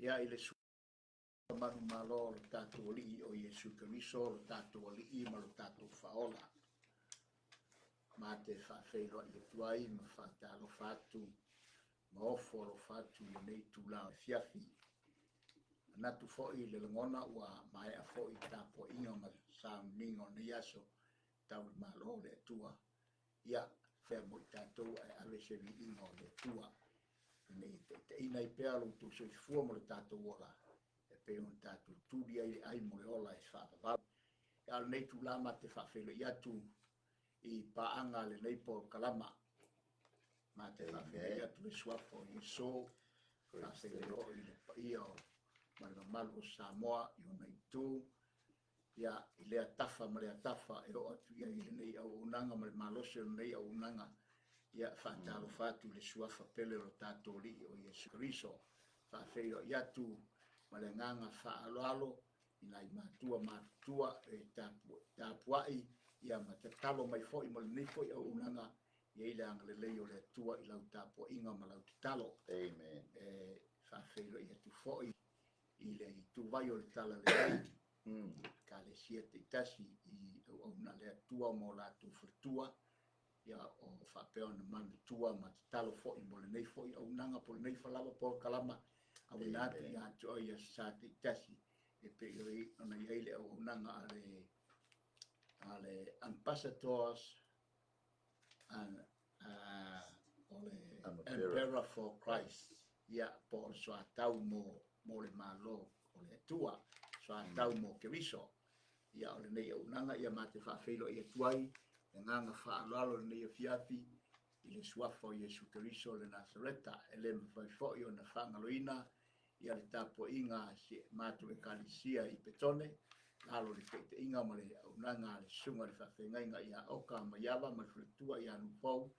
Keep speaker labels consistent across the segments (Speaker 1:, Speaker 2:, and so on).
Speaker 1: Ia, i le Sua manumalo o lo tatou Alii o Iesu Keriso, lo tatou Alii ma lo tatou Faaola, ma te faafeiloai atu ai ma faatalofa atu ma ofo alofa atu i lenei itula o le afiafi. Manatu foi i le lagona ua maea foi tapuaiga ma sauniga o lenei aso tau le Malo o le Atua. Ia, fea mo i tatou ae ave se viiga o le Atua ina ia taitaiina ai pea lo outou soifua ma lo tatou ola e pei ona tatou tuli ai le ai mo le ola e faavavau. A o lenei itula ma te faafeiloai atu i paaga a lenei polokalama. Ma te faafeiloai atu le suafa o Iesu, faafeiloai foi i le paia o ma le mamalu o Samoa i ona itu, ia, i lea tafa ma lea tafa e oo atu i ai lenei auaunaga ma le malosi o lenei auaunaga. Ia, faatalofa atu i le suafa pele o lo tatou Alii o Iesu Keriso. Faafeiloai atu ma le agaga faaaloalo i nai matua matutua e tapuai ia ma tatalo mai foi mo lenei foi auaunaga. I ai le agalelei o le Atua i lau tapuaiga ma lau tatalo.
Speaker 2: Amen.
Speaker 1: E faafeiloai atu foi i le ituvai o le Talalelei, Ekalesia taitasi i auauna a le Atua mo latou faletua, ia o faapea ona manutua ma tatalo foi mo lenei foi auaunaga po o lenei lava polokalama auina atu ia te oe i aso Sa taitasi e pei ona i ai le auaunaga a le Ambassadors and o le Emperor for Christ, ia, po o le soatau mo le Malo o le Atua, soatau mo Keriso. Ia, o lenei auaunaga, ia ma te faafeiloai atu ai le agaga faaaloalo lenei afiafi i le suafa o Iesu Keriso o le Nasareta. E le mafai foi ona faagaloina ia le tapuaiga a si matou Ekalesia i Petone, lalo o le taitaiga ma le auaunaga a le Susuga i le Faafeagaiga ia Oka Maiava ma le faletua ia Nufou,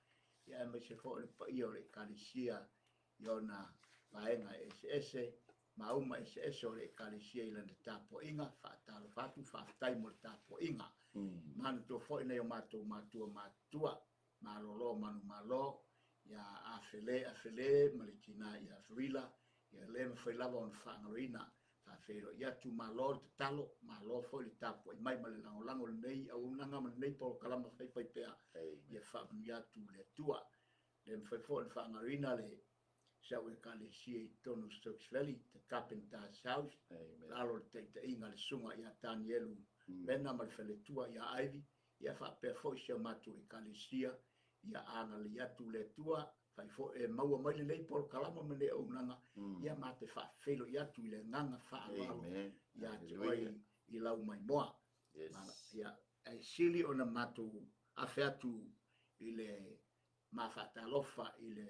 Speaker 1: ia aemaise foi o le paia o le Ekalesia i ona vaega eseese ma uma eseese o le Ekalesia i lana tapuaiga. Faatalofa atu, faafetai mo le tapuaiga. Manatua foi nai o matou matua matutua, malolo manumalo, ia Afele Afele ma le tina ia Ferila, ia le mafai lava ona faagaloina. Faafeiloai atu, malo le tatalo, malo foi le tapuai mai ma le lagolago i lenei auaunaga ma lenei polokalama faifaipea. Ia faamanuia atu le Atua. Le mafai foi ona faagaloina le si au Ekalesia i totonu o Stokes Valley, The Carpenter's House, lalo o le taitaiga a le Susuga ia Tanielu Lena ma le faletua ia Ivy, ia faapea foi si a matou Ekalesia. Ia agalelei atu le Atua, fai foi e maua mai lenei polokalama ma lenei auaunaga, ia ma te faafeiloai atu i le agaga faaaloalo ia te oe i lau maimoa. Ia, e sili ona matou afe atu i le ma faatalofa i le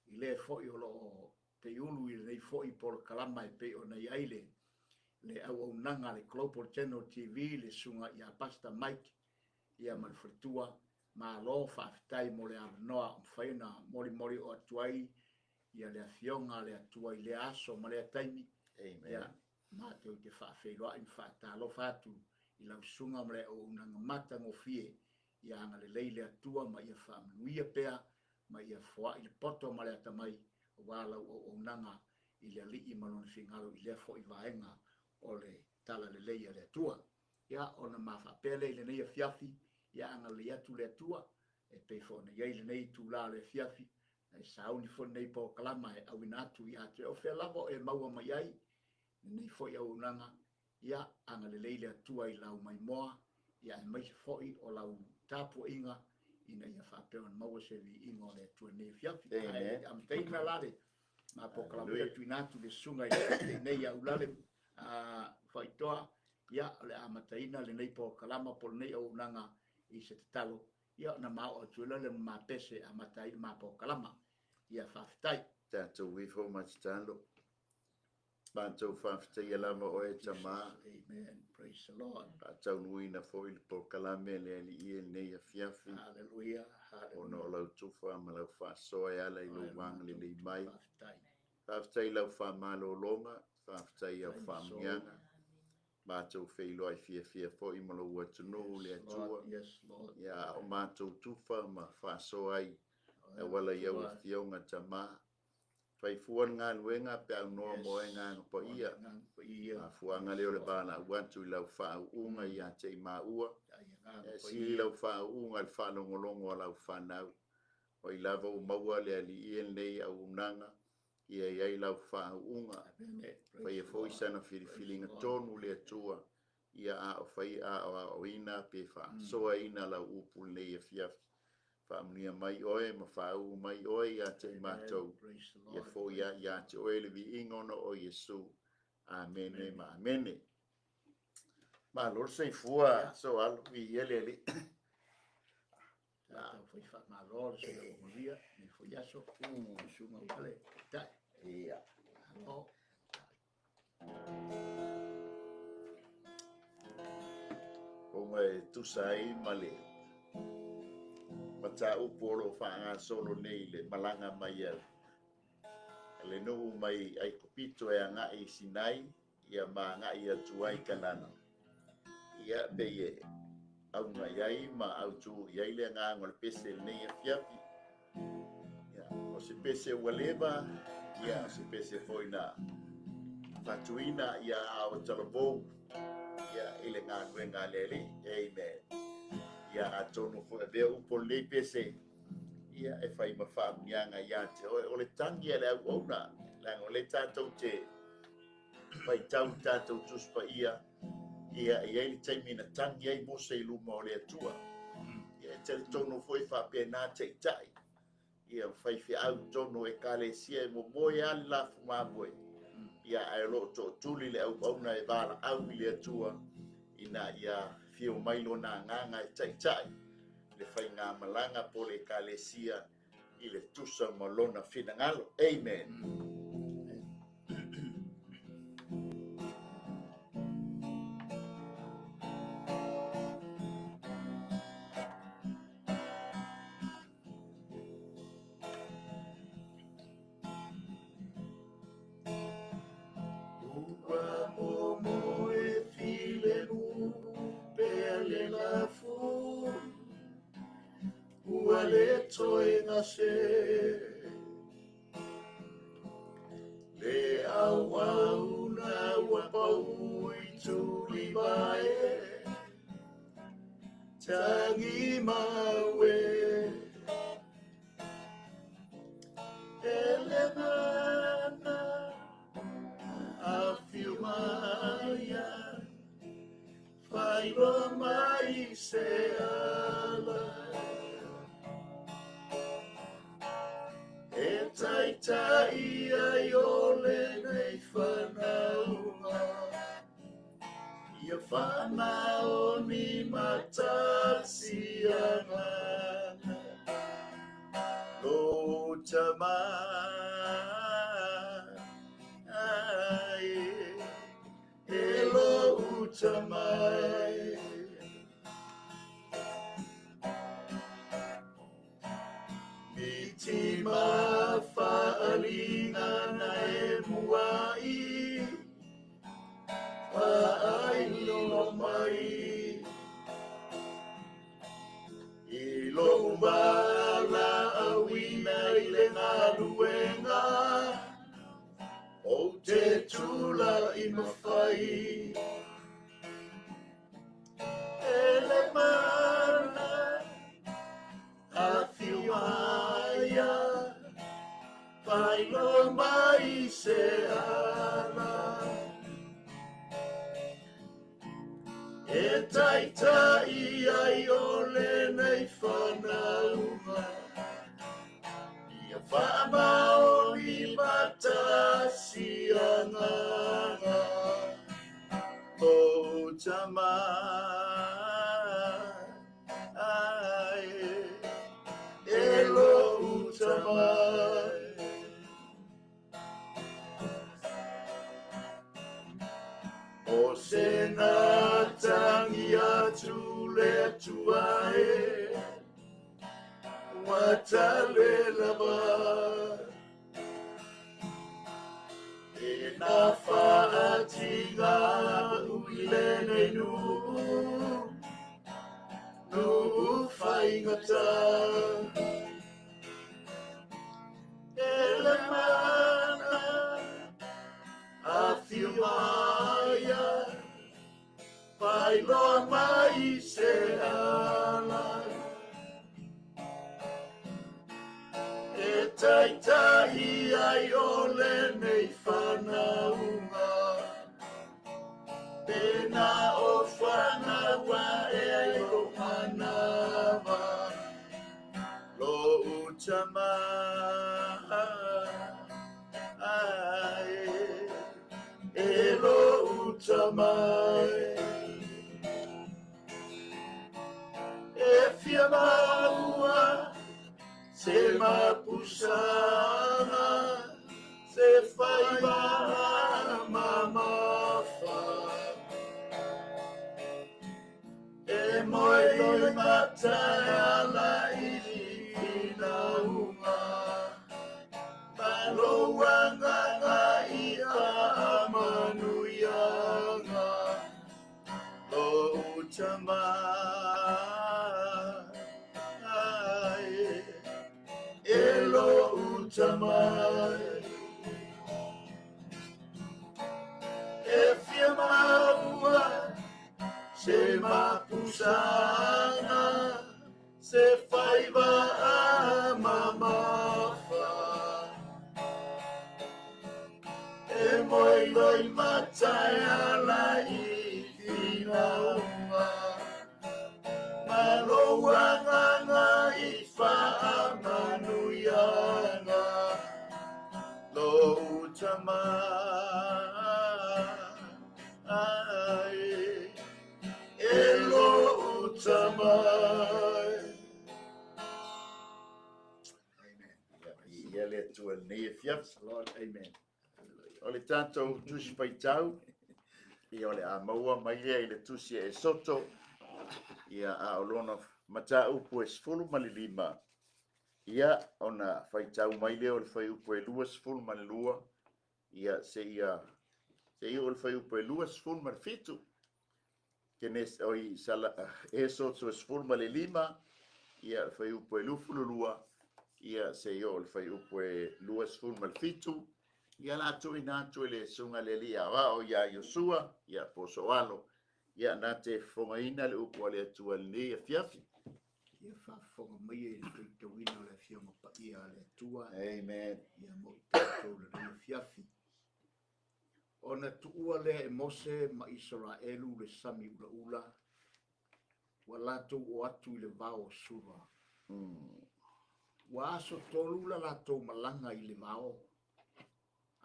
Speaker 1: i le foi o lo o teiulu i lenei foi polokalama e pei ona i ai le auaunaga a le Global Channel TV, le Susuga ia Pastor Mike ia ma le faletua. Malo faafetai mo le avanoa o mafai ona molimoli o atu ai ia le afioga a le Atua i lea aso ma lea taimi.
Speaker 2: Amen.
Speaker 1: Ia, matou te faafeiloai ma faatalofa atu i lau susuga ma le auaunaga matagofie. Ia agalelei le Atua ma ia faamanuia pea ma ia foai le poto ma le atamai aua lau auaunaga i le Alii ma lona finagalo i lea foi vaega o le Talalelei a le Atua. Ia, ona ma faapea lea i lenei afiafi, ia agalelei atu le Atua e pei foi ona i ai lenei itula o le afiafi, e sauni foi lenei polokalama e auina atu ia te oe fea lava o e maua mai ai lenei foi auaunaga. Ia agalelei le Atua i lau maimoa, ia aemaise foi o lau tapuaiga ina ia faapea ona maua se viiga o le Atua i lenei afiafi.
Speaker 2: Amen.
Speaker 1: Ae amataina la le ma polokalama ia tuuina atu le susuga i le Taitai nei ia Ulale Faitoa. Ia, o le amataina lenei polokalama po o lenei auaunaga i se tatalo, ia ona maoo atu ai le ma pese amata ai le ma polokalama. Ia, faafetai.
Speaker 2: Tatou ifo ma tatalo. Matou faafetaia lava oe, Tamā.
Speaker 1: Amen. Praise the Lord.
Speaker 2: Faataunuuina foi le polokalame a le Alii e lenei afiafi.
Speaker 1: Hallelujah.
Speaker 2: Ona o lau tufa ma lau faasoa e ala i lou agalelei mai.
Speaker 1: Faafetai.
Speaker 2: Faafetai i lau faamalologa, faafetai i au faamanuiaga. Matou feiloai fiafia foi ma lou atunuu le Atua.
Speaker 1: Yes, Lord.
Speaker 2: Ia, a o matou tufa ma faasoa ai e auala i au afioga, Tamā. Fai fua le galuega pe aunoa mo oe Agaga Paia. Mafuaaga lea o le valaau atu i lau faauuga ia te i maua. E sili lau faauuga i le faalogologo a lau fanau. O ai lava ua maua le Alii e lenei auaunaga, ia i ai lau faauuga. Faia foi sana filifiliga tonu le Atua, ia a o fai a o aoaoina pe faasoaina lau upu lenei afiafi. Faamanuia mai oe ma faauu mai oe ia te i matou, ia foi ai ia te oe le viiga ona o Iesu. Amene ma amene. Malo le soifua, Soalo, viia le Alii.
Speaker 1: Tatou fai faamalo le soifua manuia nei foi aso. Susuga Uale, Taitai.
Speaker 2: Ia.
Speaker 1: Malo.
Speaker 2: Ona e tusa ai ma le mataupu o lo o faagasolo nei le malaga mai a le nuu mai Aikupito e agai i Sinai, ia ma agai atu ai i Kanana. Ia, pei e auga i ai ma autu i ai le agaga o le pese lenei afiafi. Ia, o se pese ua leva, ia, o se pese foi na fatuina, ia, a o talavou, ia, i le galuega a le Alii. Amen. Ia, atonu foi avea upu o lenei pese, ia, e fai ma faamuniaga ia te oe. O le tagi a le auauna, leaga o le tatou te faitau i tatou Tusi Paia, ia, e i ai le taimi na tagi ai Mose i luma o le Atua. Ia, e talitonu foi faapena taitai, ia, faifeau tonu o ekalesia e momoe lava le lafu mamoe, ia, ae o lo o tootuli le auauna e valaau i le Atua, ina ia fio mai lona agaga e taitai le faigamalaga po le ekalesia i le tusa ma lona finagalo. Amen. Ua momoe filemu pea le lafu, ua le toe gase. Le auauna ua pau i tulivae, tangi maue. E le mana afio maia, whailoa mai se ala. E taitai ai o lenei whanaunga, ia whamaoni matasi agaga. Lo tama ai, e lo utamai. Miti ma whaalinga na e muai, whaailo mai. I lo wala awina i le ngaluenga, o te tula i mawhai. E le mana a whiu maia, whailoa mai se ala. E taitai ai o lenei whanaunga, ia whamaoni matasi agaga. O tama ai, e lo utamai. O se ngā tangi atu le atua e, ua tale lava. E nā whaatinga ui lenei nuu, nuu whaingata. E le mana taitai ai o lenei fanauga. Pena o fanau ae ai o manava. Lo'u tama ae, e lo'u tama e. E fia maua se mapusaga, se faiva mamafa. E moe loi mata e ala i finauga, ma lou agaga i faamanuiaga. Lo'u tama ae, e lo'u tama e. E fia maua se mapusaga, se faiva mamafa. E moe loi mata e ala i finauga, ma lou agaga i faamanuiaga. Lo'u tama ae, e lo'u tama e.
Speaker 1: Amen.
Speaker 2: Ia le Atua i lenei afiafi.
Speaker 1: Lord, amen.
Speaker 2: O le tatou tusi faitau, ia o le a maua mai lea i le tusi a Esoto, ia a o lona mataupu e 15, ia ona faitau mai lea o le fuaiupu e 22, ia seia oo i le fuaiupu e 27. Kenes, oi, sala, Esoto e 15, ia le fuaiupu e 22, ia seia oo i le fuaiupu e 27. Ia la tuuina atu i le susuga i le alii aoao ia Iosua, ia po o Soalo, ia na te fofogaina le upu a le Atua i lenei afiafi.
Speaker 1: Ia faafofoga mai e le faitauina o le Afioga Paia a le Atua.
Speaker 2: Amen.
Speaker 1: Ia mo i tatou lenei afiafi. Ona tuua lea e Mose ma Isaraelu le sami ulaula, ua latou o atu i le vao o Sura. Ua aso tolu la latou malaga i le vao,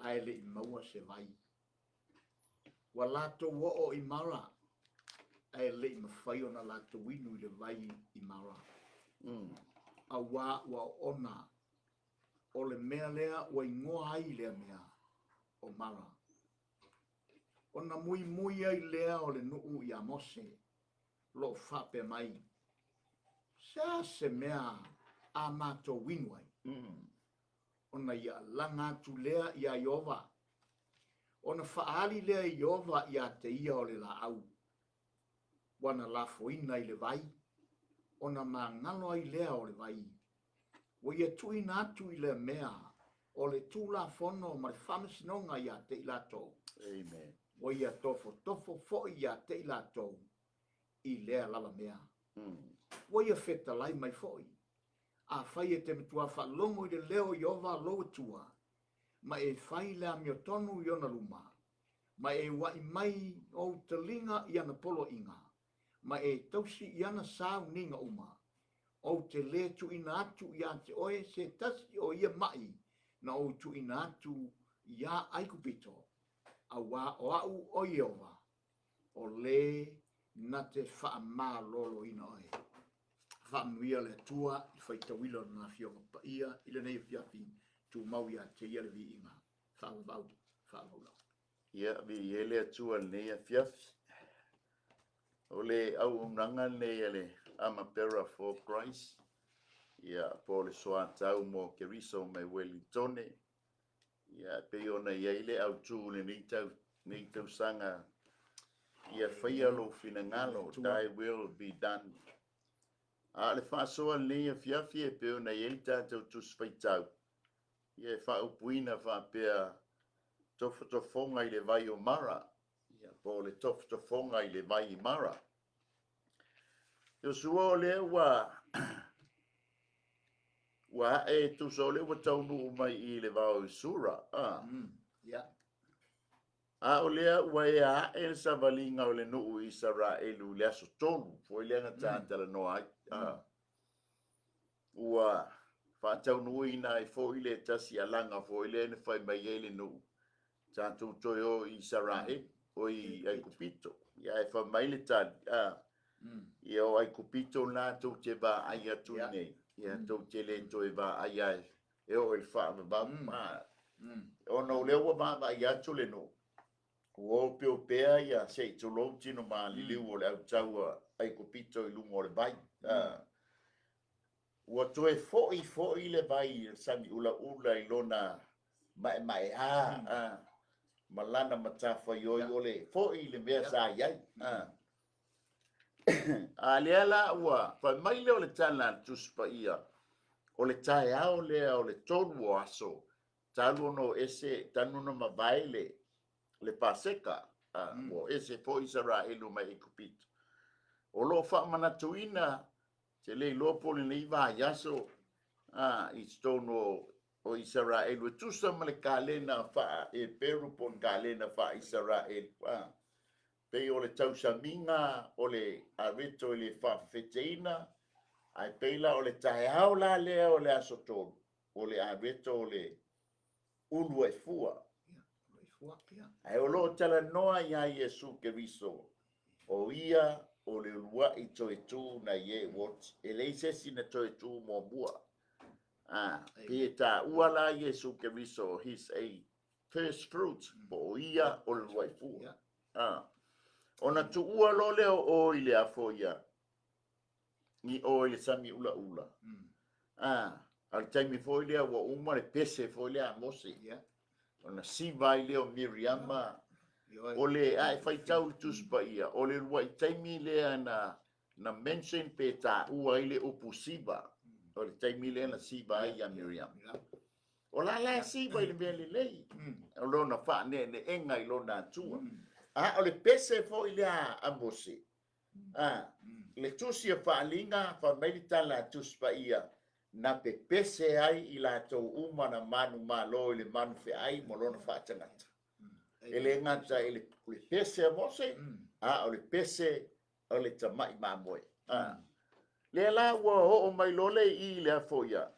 Speaker 1: ae le i maua se vai. Ua latou oo i Mara, ae le i mafai ona latou inu i le vai i Mara. Auā ua oona o le mea lea ua igoa ai lea mea o Mara. Ona muimui ai lea o le nuu ia Mose, loo faapea mai, se a se mea a matou inu ai? Ona ia laga atu lea ia Ieova, ona faaali lea e Ieova ia te ia o le laau, ua na lafoina i le vai, ona magalo ai lea o le vai. Ua ia tuuina atu i lea mea o le Tulafono ma le faamasinoga ia te i latou.
Speaker 2: Amen.
Speaker 1: Ua ia tofotofo foi ia te i latou i lea lava mea. Ua ia fetalai mai foi, afai e te matua faalogo i le leo o Ieova lou Atua, ma e fai le amiotonu i ona luma, ma e ua'i mai ou taliga i ana poloaiga, ma e tausi i ana sauniga uma, ou te lē tuuina atu ia te oe se tasi o ia ma'i na ou tuuina atu iā Aikupito, auā o a'u o Ieova, o lē na te faamaloloina oe. Faamanuia le Atua i le faitauina o lana Afioga Paia i lenei afiafi, tumau ia te ia le viiga, faavavau, faavaulau.
Speaker 2: Ia, viia le Atua i lenei afiafi. O le auaunaga lenei a le Armor for Christ, ia po o le soatau mo Keriso mai Welitone, ia pei ona i ai le autū lenei tau, nei tausaga, ia faia lou finagalo, thy will be done. A o le faasoa lenei afiafi e pei ona i ai le tatou tusi faitau, ia e faaupuina faapea tofotofoga i le vai o Mara, ia po o le tofotofoga i le vai i Mara. Iosua o lea ua Ua ae e tusa o lea ua taunuu mai i le vao i Sura, a. A o lea ua ea ae le savaliga o le nuu i Isaraelu i le aso 3, foi lea na ta talanoa ai, a. Ua faataunuuina ai foi le tasi alaga foi lea na fai mai ai le nuu, tatou toe o i Isaraelu, o i Aikupito. Ia ae fai mai le tali, a, ia o Aikupito lena tou te vaai atu i nei, ia tou te le toe vaai ai e oo i le faavavau. Ona o lea ua vaavaai atu le nuu, ua opeopea ia se i tulou tino maliliu o le autau a Aikupito i luga o le vai. Ua toe foi foi le vai i le sami ulaula i lona maemaea ma lana matafaioi o le foi i le mea sa i ai. A lea la ua fai mai lea o le tala a le Tusi Paia, o le taeao lea o le 3 o aso, talu ona o ese, talu ona mavae le Paseka, ua ese foi Isaraelu mai Aikupito. O lo o faamanatuina, te le iloa po o lenei vaiaso i totonu o Isaraelu, e tusa ma le kalena faa-Eperu po o le kalena faa-Isaraelu. Pei o le tausamiga o le areto i le faafefeteina, ae pei la o le taeao la lea o le aso 3, o le areto o le ulu ai fua. Ae o lo o talanoa ia Iesu Keriso, o ia o le uluai toe tu na i e uoti. E leai se isi na toe tu muamua. Pe taua la Iesu Keriso, he's a first fruit, po o ia o le uluai fua. Ona tuua lo lea o i le afo ia, i o i le sami ulaula. A le taimi foi lea ua uma le pese foi lea a Mose. Ona siva ai lea o Miriama, o le ae faitau le Tusi Paia, o le uluai taimi lea na mention pe taua ai le upu siva. O le taimi lea na siva ai ia Miriama. O la la siva i le mea lelei, o lona faaneeneega i lona atua. A o le pese foi lea a Mose, le tusi a faaaliga, fai mai le tala a Tusi Paia, na pepese ai i latou uma na manumalo i le manufeai ma lona faatagata. E le gata i le pese a Mose, a o le pese o le tamai mamoe. Lea la ua oo mai loa le i le afo ia,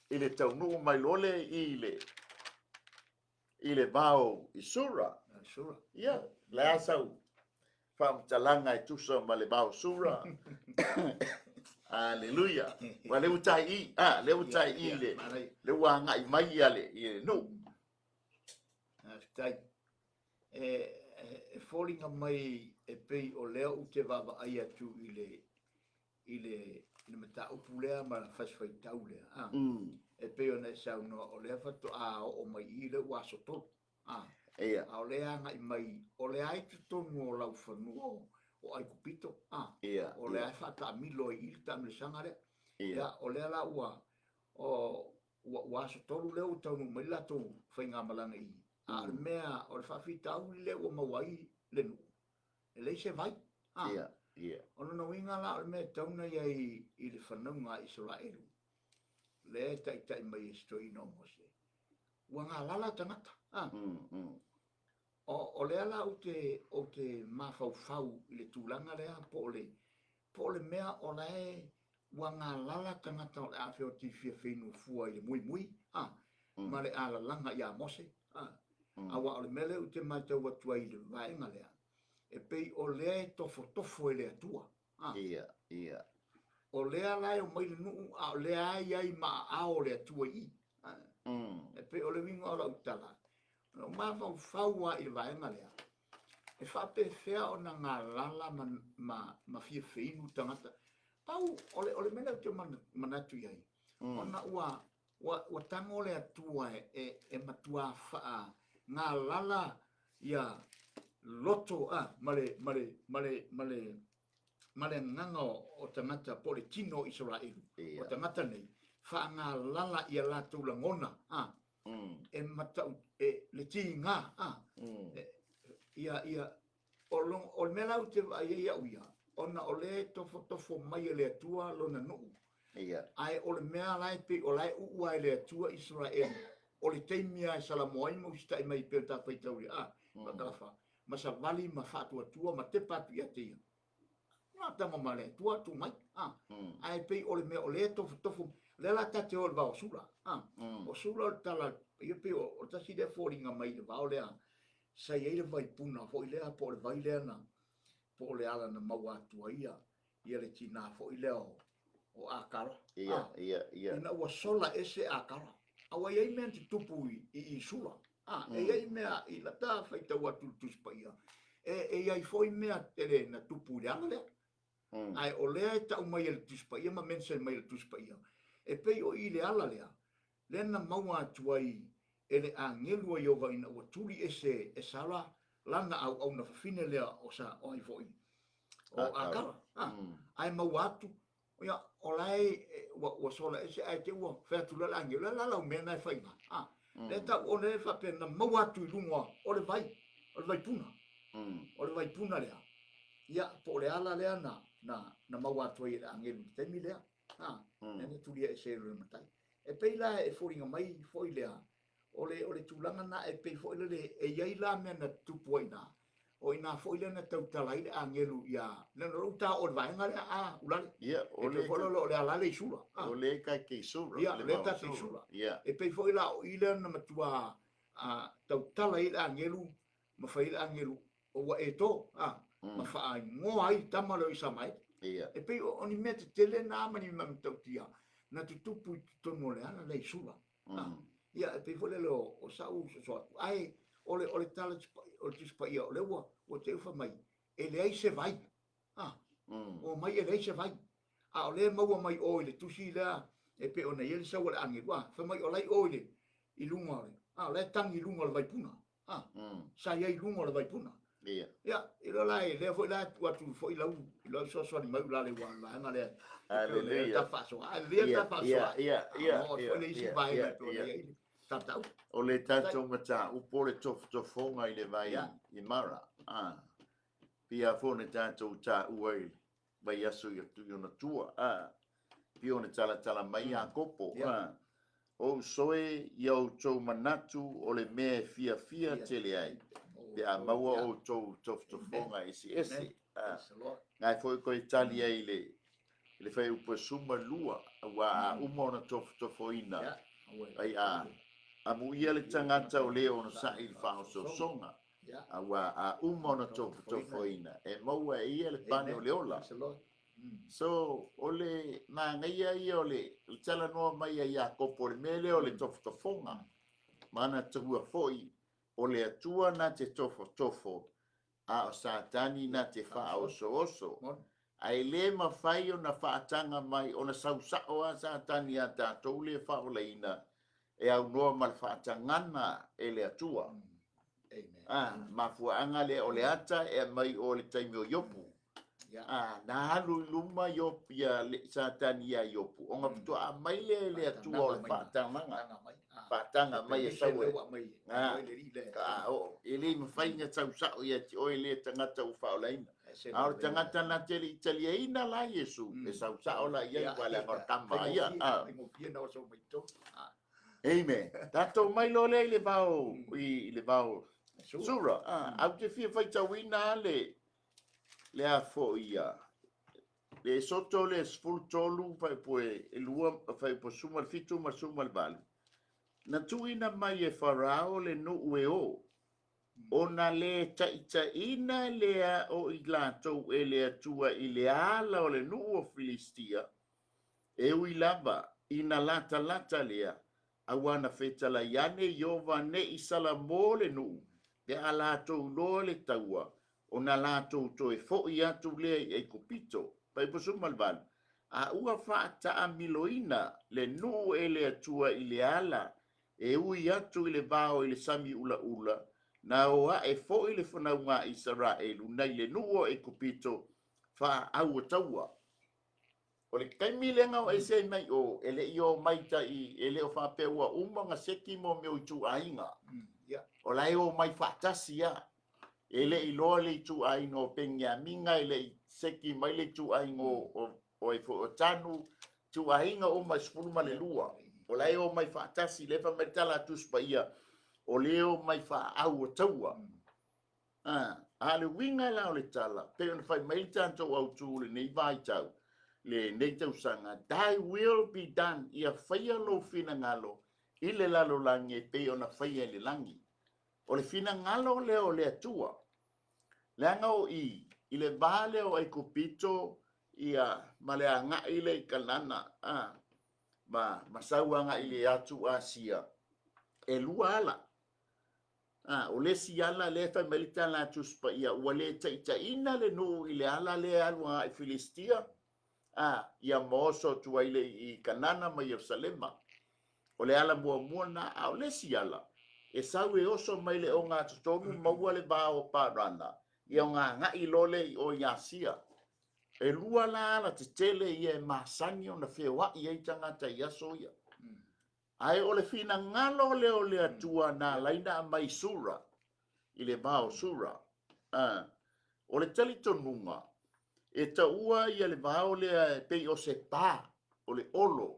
Speaker 2: i le taunuu mai loa le i le vao i Sura. Ia, le a sau faamatalaga e tusa ma le vao Sura. Aleluia. Ua le ua tai i, le ua tai i le ua agai mai ia le nuu.
Speaker 1: Faafetai. E foliga mai e pei o lea ou te vaavaai atu i le mataupu lea ma le fasifaitau lea. E pei ona e saunoa o lea faatoa oo mai i le ua aso 3. A o lea agai mai, o lea ai totonu o laufanua o Aikupito. O lea ai faataamilo i le taamilosaga lea. Ia, o lea la ua aso 3 lea ua taunuu mai latou faigamalaga i. A o le mea o le faafitauli lea ua maua ai le nuu, e leai se vai. O lona uiga la o le mea e tatau ona i ai i le fanauga a Isaraelu, lea e taitai mai e se toeaina o Mose, ua galala tagata. O lea la ou te mafaufau i le tulaga lea, po o le mea o la e ua galala tagata o le a feoti fia feinufua i le muimui, ma le alalaga ia Mose. Aua o le mea lea ou te matau atu ai i le vaega lea, e pei o lea e tofotofo e le Atua. O lea la e o mai le nuu, a o lea ai ai maaao le Atua i. E pei o le uiga o lau tala, o mafaufau lava i le vaega lea, e faapefea ona galala ma fia feinu tagata. Pau, o le mea lea ou te manatu i ai, ona ua tago le Atua e matua faa galala ia loto ma le agaga o tagata po o le tino o Isaraelu, o tagata nei, faagalala ia latou lagona, e matau, le tiga, ia, o le mea la ou te vaai ai au ia, ona o lea e tofotofo mai e le Atua lona nuu,
Speaker 2: Ia.
Speaker 1: Ae o le mea la e pei o la e uu lava e le Atua Isaraelu, o le taimi lava e salamoa ai ma usitai mai pei ona ta faitaulia, a, faatalafa, ma savali ma faatuatua ma tepa atu ia te ia. Na tama ma le Atua tuu mai, a. Ae pei o le mea o lea e tofotofo, lea la ta te o i le vao o Sula, a. O Sula o le tala, ia pei o le tasi lea foliga mai le vao lea, sa i ai le vaipuna foi lea, po o le vai lea na, po o le ala na maua atu ai ia, ia le tinā foi lea o, o Akara.
Speaker 2: Ia, ah, ia, ia.
Speaker 1: Ina ua sola ese Akara. A ua i ai mea na tutupu i, i, i Sula. Ah, mm. E i ai mea i lata faitau atu i le Tusi Paia. E, e i ai foi mea tele na tupu i le ala lea. Ae o lea e tau mai e le Tusi Paia ma mention mai e le Tusi Paia, e pei o i le ala lea, lea na maua atu ai e le agelu a Ieova ina ua tuli ese e Sara lana auauna fafine lea o sa, o ai foi, o Akara. Ah, ae maua atu, ia, o la e, ua, ua sola ese, ae te ua fai atu loa le agelu, le la lau mea na e fai i ina. Ah, lea tau o lea e faapea na maua atu i luga o le vai, o le vaipuna. O le vaipuna lea. Ia, po o le ala lea na, na, na maua atu ai e le agelu i le taimi lea. Ha, mm. lea na tulia ese e le matai. E pei la e foliga mai foi lea, o le, o le tulaga na e pei foi lele, e i ai la mea na tupu ai i ina, o i ina foi lea na tautala ai le agelu ia, lea na lou ta o le vaega lea, a, ulale.
Speaker 2: Ia,
Speaker 1: o le... E pei foi lele o le ala le i Sula.
Speaker 2: O le ta te i Sula.
Speaker 1: Ia, le ta te i Sula.
Speaker 2: Ia.
Speaker 1: E pei foi la o i lea na matua a, tautala ai le agelu, ma fai ai le agelu, o ua e tō, a, ma faaingoa ai le tama lea o Isamaeli.
Speaker 2: Ia.
Speaker 1: E pei o, o ni mea tetele na ma ni mea matautia na tutupu i totonu o le ala lea i Sula. A, ia, e pei foi lele o, o sa'u soso atu. Ae o le, o le tala o le Tusi Paia, o lea ua, ua te ufa mai, e leai se vai. A, ua mai e leai se vai. A o lea e maua mai o i le tusi lea e pei ona i ai le sau a le agelu, a, fai mai o la e i o i le, i luga o le, a, o la e tagi i luga o le vaipuna. Ah, sa i ai i luga o le vaipuna.
Speaker 2: Ia.
Speaker 1: Ia, i lo la e lea foi la tu atu foi lau i lau fesoasoani mai ula le ua vaega lea.
Speaker 2: Hallelujah.
Speaker 1: Ta faasoa. Hallelujah ta faasoa.
Speaker 2: Ia, ia, ia.
Speaker 1: O foi le isi vaega e pei ona i ai le tatau.
Speaker 2: O le tatou mataupu o le tofotofoga i le vai i Mara. Ah. Pia foi na tatou taua i vaiaso i atu i ona tua. Ah. Pia ona talatala mai Iakopo. Ah. Ou soe i a outou manatu o le mea e fiafia tele ai, pe a maua outou tofotofoga eseese. Ngai foi koe tali ai i le, i le fuaiupu e 12, aua a uma ona tofotofoina, ai a amuia le tagata o le onosai i le faaosoosoga, aua a uma ona tofotofoina, e maua e ia le pane o le ola. So, o le manaia ia o le talanoa mai a Iakopo, o le mea lea o le tofotofoga, ma ana taua foi, o le Atua na te tofotofo, a o Satani na te faaosooso. Ae le mafai ona faataga mai, ona sau sao lava Satani ia tatou lea faaolaina, e aunoa ma le faatagaga e le Atua. A, mafuaaga lea o le ata e aumai o le taimi o Iopu. A, na alu i luma Iopu, ia le, Satani ia Iopu, ona faatoa aumai lea e le Atua o le faatagaga. Faataga mai e sau e. A, a, o, e le mafai ona sau sao ia te oe lea tagata ua faaolaina. A o le tagata na te le i taliaina la Iesu, e sau sao la i ai, ua leaga o le tama ia. A. Amen. Tatou mai loa lea i le vao, i le vao Sura. Ah, au te fia faitauina le, le a foi ia. Le soto le 13 fuaiupu e lua, fuaiupu 17 ma 18. Na tuuina mai e Farao le nuu e o, ona le taitaiina lea o i latou e le Atua i le ala o le nuu o Filistia, E ui lava ina latalata lea, aua na fetalai ane Ieova ne i salamo le nuu pe a latou iloa le taua, ona latou toe foi atu lea i Aikupito. Fuaiupu 18, A ua faataamiloina le nuu e le Atua i le ala e ui atu i le vao i le sami ulaula, na o ae foi le fanauga a Isaraelu nai le nuu o Aikupito faaauataua. O le taimi lea na o ese ai mai o, e le i o mai tai, e le o faapea ua uma ona seki mo mea o ituaiga. O la e o mai faatasi a. E le i loa le ituaiga o Peniamina, e le i seki mai le ituaiga o, o, o, o, o Tanu, Ituaiga uma e 12, o la e omai faatasi, lea e fai mai le tala a Tusi Paia, o lea e omai faaau o taua. A, a o le uiga la o le tala, pei ona fai mai le tatou autu i lenei vaitau, lenei tausaga, Thy will be done, ia faia lou finagalo i le lalolagi e pei ona faia i le lagi. O le finagalo lea o le Atua. Leaga o i, i le va lea o Aikupito ia, ma le agai lea i Kanana, a, ma, ma sau agai i le atu Asia, e lua ala. A, o le isi ala lea e fai mai le tala a Tusi Paia, ua le taitaiina le nuu i le ala lea e alu agai i Filistia, a, ia ma oso atu ai le i Kanana ma Ierusalema. O le ala muamua lena, a o le isi ala, e sau e oso mai le ogatotonu maua le va o Parana, ia ona agai loa lea i o i Asia. E lua la ala tetele ia e masani ona feoai ai tagata i aso ia. Ae o le finagalo lea o le Atua na ala ai ona aumai Sura, i le va o Sura. A, o le talitonuga, e taua ia le vao lea e pei o se pa, o le olo,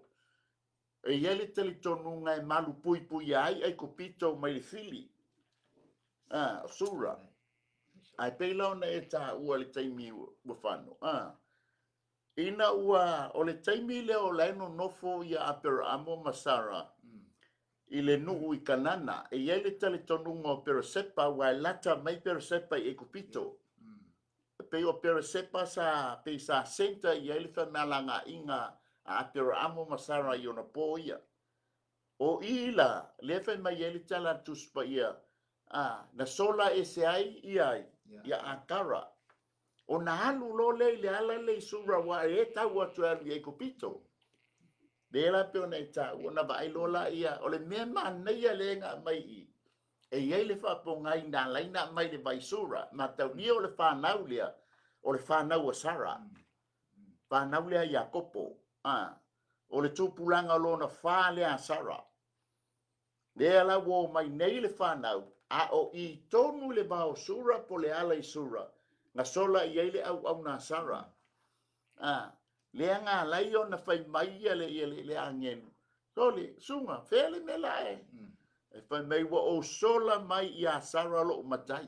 Speaker 2: E i ai le talitonuga e malupuipuia ai Aikupito mai le fili, a, o Sura. Ae pei la ona e taua i le taimi ua fano, a, ina ua, o le taimi lea o la e nonofo ia Aperaamo ma Sara i le nuu i Kanana, e i ai le talitonuga o Peresepa, aua e lata mai Peresepa i Aikupito. E pei o Peresepa sa pei sa centre i ai le femalagaaiga a Aperaamo ma Sara i ona po ia. O i la, lea e fai mai ai le tala a le Tusi Paia, a, na sola ese ai ia ai, ia Akara. Ona alu loa lea i le ala lea i Sura aua e tau atu e alu i Aikupito. Lea la pei ona e taua, ona vaai loa laia, o le mea manaia lea na aumai i i, E i ai le faapogai na ala ai ona aumai le vai Sura, mataulia o le fanau lea, o le fanau a Sara, fanau lea a Iakopo, a, o le tupulaga lona fa lea a Sara. Lea la ua omai nei le fanau, a o i tonu i le va o Sura po o le ala i Sura, na sola i ai le auauna a Sara. A, lea na ala ai ona fai mai ia le, ia le, le agelu, Sole, suga, fea le mea la e? E fai mai ua ou sola mai iā Sara lou matai.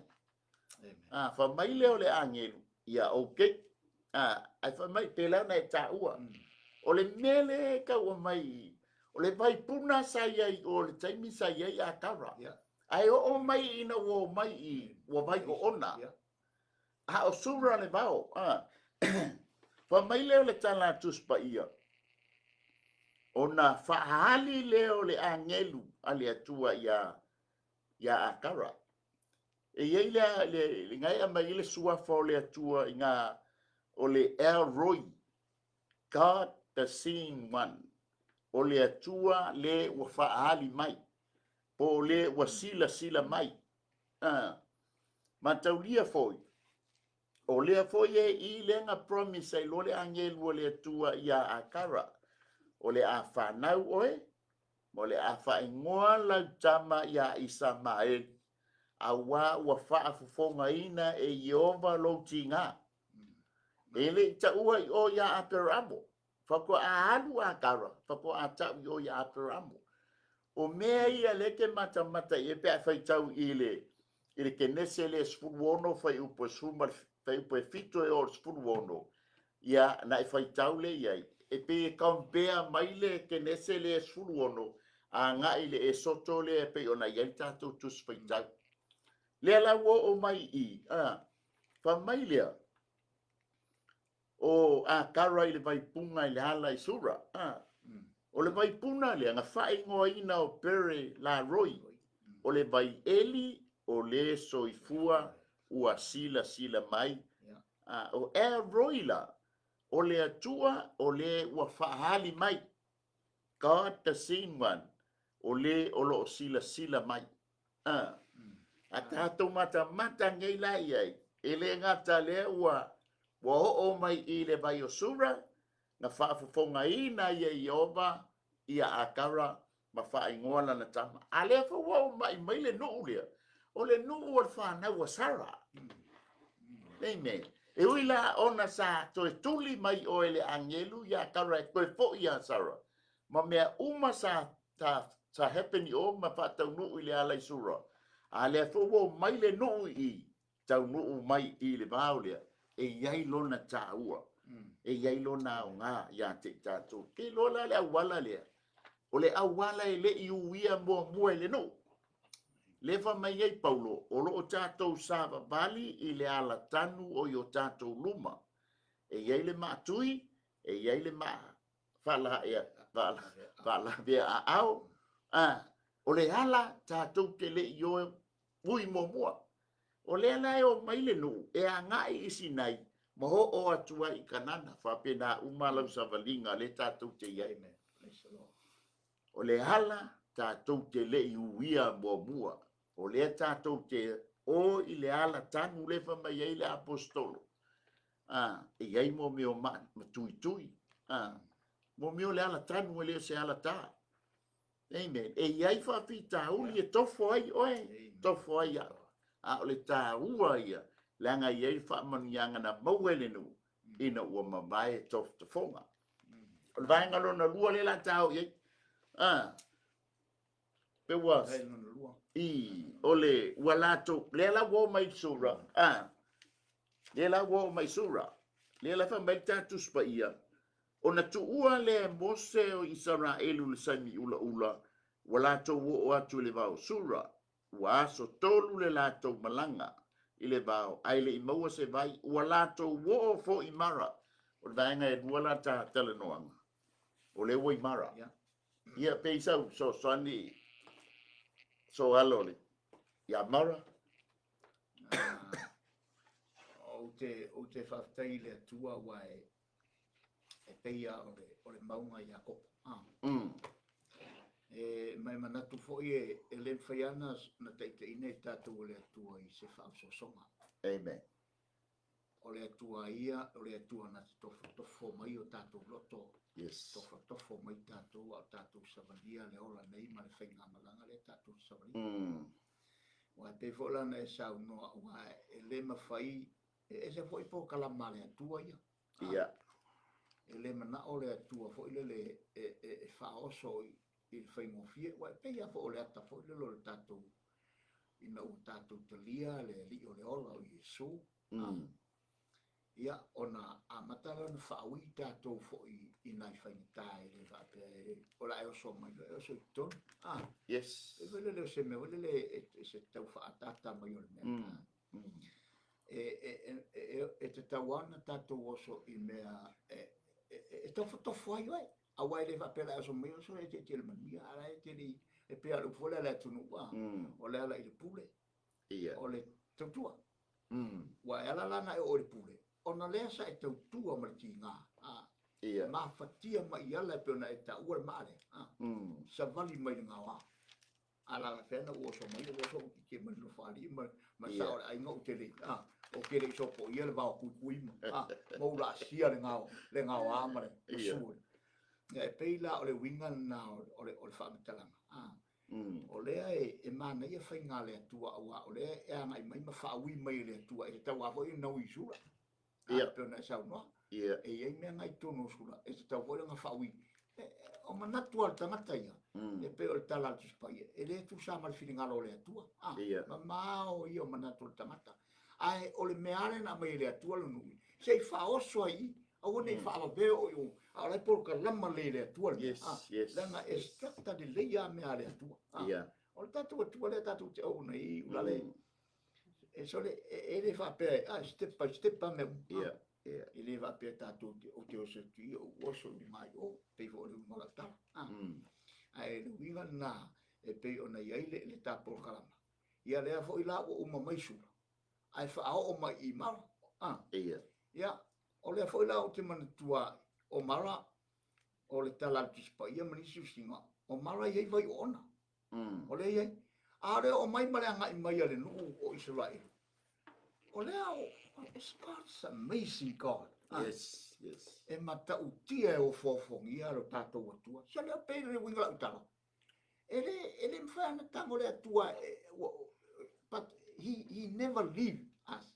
Speaker 2: A, fai mai lea o le agelu, ia okay. A, ae fai mai, pēlā ona e taua. O le mea lea e tau aumai i, o le vaipuna sa i ai o le taimi sa i ai Akara. Ae oo mai ina ua omai i, ua vai oona. A o Sura le vao. A. Fai mai lea o le tala a Tusi Paia, ona faaali lea o le agelu a le Atua iā, iā Akara. E i ai le, le, le gae aumai ai le suafa o le Atua i ngā, o le El Roi, God the Seen One, o le Atua le ua faaali mai, po o le ua silasila mai. A, mataulia foi, o lea foi e i lea na promise ai loa le agelu o le Atua iā Akara, o le a fanau oe, ma o le a faaigoa lau tama iā Isamaeli, auā ua faafofogaina e Ieova lou tigā. E le i taua i o iā Aperamo, Faatoa alu Akara, faatoa tau i o iā Aperamo. O mea ia lea e te matamata i ai pe a e faitau i le i le Kenese lea 16 fuaiupu e 10 ma le fuaiupu e 7 e oo i le 16, ia na e faitau lea i ai, e pei e compare mai le Kenese lea 16 agai i le Esoto lea e pei ona i ai le tatou Tusi Faitau. Lea la ua oo mai i i, a, fai mai lea, O Akara i le vaipuga i le ala i Sura. A. O le vaipuna lea na faaigoaina o Pere la Roi, o le vai eli o le soifua ua silasila mai. A, o El Roi la, o le Atua o le ua faaali mai. God the seen one, o le o lo o silasila mai. A, a tatou matamata nei la i ai, e le gata lea ua, ua oo mai i le vai o Sura, na faafofogaina ai e Ieova ia Akara ma faaigoa lana tama. A lea foi ua oo mai mai le nuu lea, o le nuu o le fanau a Sara. Amen. E ui la ona sa toe tuli mai o e le agelu iā Kara e toe fo'i iā Sara, ma mea uma sa sa sa happen i o ma faataunuu i le ala i Sura, a lea foi ua omai le nuu i i, taunuu mai i le vao lea, e i ai lona taua, e i ai lona aoga ia te i tatou. Ke iloa la le auala lea, o le auala e le i uia muamua e le nuu. Lea fai mai ai Paulo, o lo o tatou savavali i le alatanu o i o tatou luma. E i ai le maatui, e i ai le maa faalavea aao. O le ala tatou te le i o ui muamua. O lea la e o mai le nuu e agai i Sinai ma oo atu ai i Kanana. Faapena uma lau savaliga lea tatou te i ai. O le ala tatou te le i uia muamua. O lea tatou te o i le ala tanu lea fai mai ai le aposetolo. E i ai mo mea o ma tuitui. Mo mea o le ala tanu e le o se ala tā. Amen. E i ai faafitauli e tofo ai oe, tofo ai au. A o le taua ia, leaga e i ai faamanuiaga na maua e le nuu ina ua mavae tofotofoga. O le vaega lona lua lea la ta o i ai. Pe ua i o le ua latou lea la ua oo mai i Sura. Lea la ua oo mai i Sura. Lea la fai mai le ta Tusi Paia, ona tuua lea e Mose o Isaraelu le saimi ulaula, ua latou oo atu i le vao Sura, ua aso 3 le latou malaga i le vao, ae le i maua se vai, ua latou oo foi i Mara. O le vaega e lua la ta talanoaga, o lea ua i Mara. Ia, pe i sau fesoasoani soalo le ia Mara.
Speaker 1: Ou te faafetai i le Atua aua e pei lava o le mauga Iakopo. E ma e manatu foi e le mafai lava ona taitaiina i tatou e le Atua i se faaososoga.
Speaker 2: Amen.
Speaker 1: O le Atua ia, o le Atua na te tofotofo mai o tatou loto.
Speaker 2: Yes.
Speaker 1: Tofotofo mai tatou a o tatou savalia le ola nei ma le faigamalaga lea tatou te savalia. Aua e pei foi la ona e saunoa, aua e le mafai, e ese foi polokalama a le Atua ia. E le manao le Atua foi lele e faaoso i le faigofie, aua e pei lava foi o le ata foi lele o le tatou, ina ua tatou talia le Alii o le ola o Iesu. Ia, ona amata lea ona faaui tatou foi i nai faigata e le faapea o le a e oso mai loa e oso i totonu.
Speaker 2: Yes.
Speaker 1: E foi lele o se mea foi lele e se tau faaataata mai o le mea. E tatau lava ona tatou oso i mea e tofotofo ai oe. Aua e le faapea o le a e oso mai oso e te le manuia, a la e te le e pei lava o le upu foi lea a le atunuu, o le ala i le pule, o le tautua. Ua e ala la ona e oo i le pule, ona lea sa e tautua ma le tiga, mafatia mai i ala e pei ona e taua le maa lea, savali mai le gaoa. A la fea na ua oso mai, ua oso ua mai le nofaalii ma le sao o le aiga ou te le, ou te le i sopoia le vao kuikui ma ou laasia le gao, le gaoa ma le sue. E pei la o le uiga lena o le faamatalaga. O lea e manaia faiga a le Atua, aua o lea e agai mai ma faaui mai e le Atua, e tatau lava foi ona ui i Sura. Pei ona e saunoa. E i ai mea na i totonu o Sura, e tatau foi ona faaui. O manatu lava o le tagata ia, e pei o le tala a le Tusi Paia, e le tusa ma le finagalo o le Atua. Mamao ia o manatu o le tagata. Ae o le mea lava lea na aumai e le Atua lona ui, se i faaoso ai i, aua ne i faavaveo o i o, a o la e polokalama lelei e le Atua le mea. Leaga e structure lelei lava mea a le Atua. O le tatou Atua lea tatou te auauna i ulale, e sole, e le faapea, step by step lava mea uma. E le faapea tatou te, ou te oso atu i ou oso i luga i o, pei foi o le uiga o lau tala. Ae le uiga lena e pei ona i ai le ta polokalama. Ia lea foi la ua uma mai Sura, ae faaoo mai i Mara. Ia, o lea foi la ou te manatua o Mara, o le tala a le Tusi Paia ma nisi usiga, o Mara e i ai vai oona. O lea e i ai. A o le oo mai ma le agai mai a le nuu o Isaraelu, o lea o, it's God's amazing God.
Speaker 2: Yes, yes.
Speaker 1: E matautia e ofoofogia lo tatou Atua. Se lea pei le uiga lau tala. E le mafai ona tago le Atua, but he never leave us.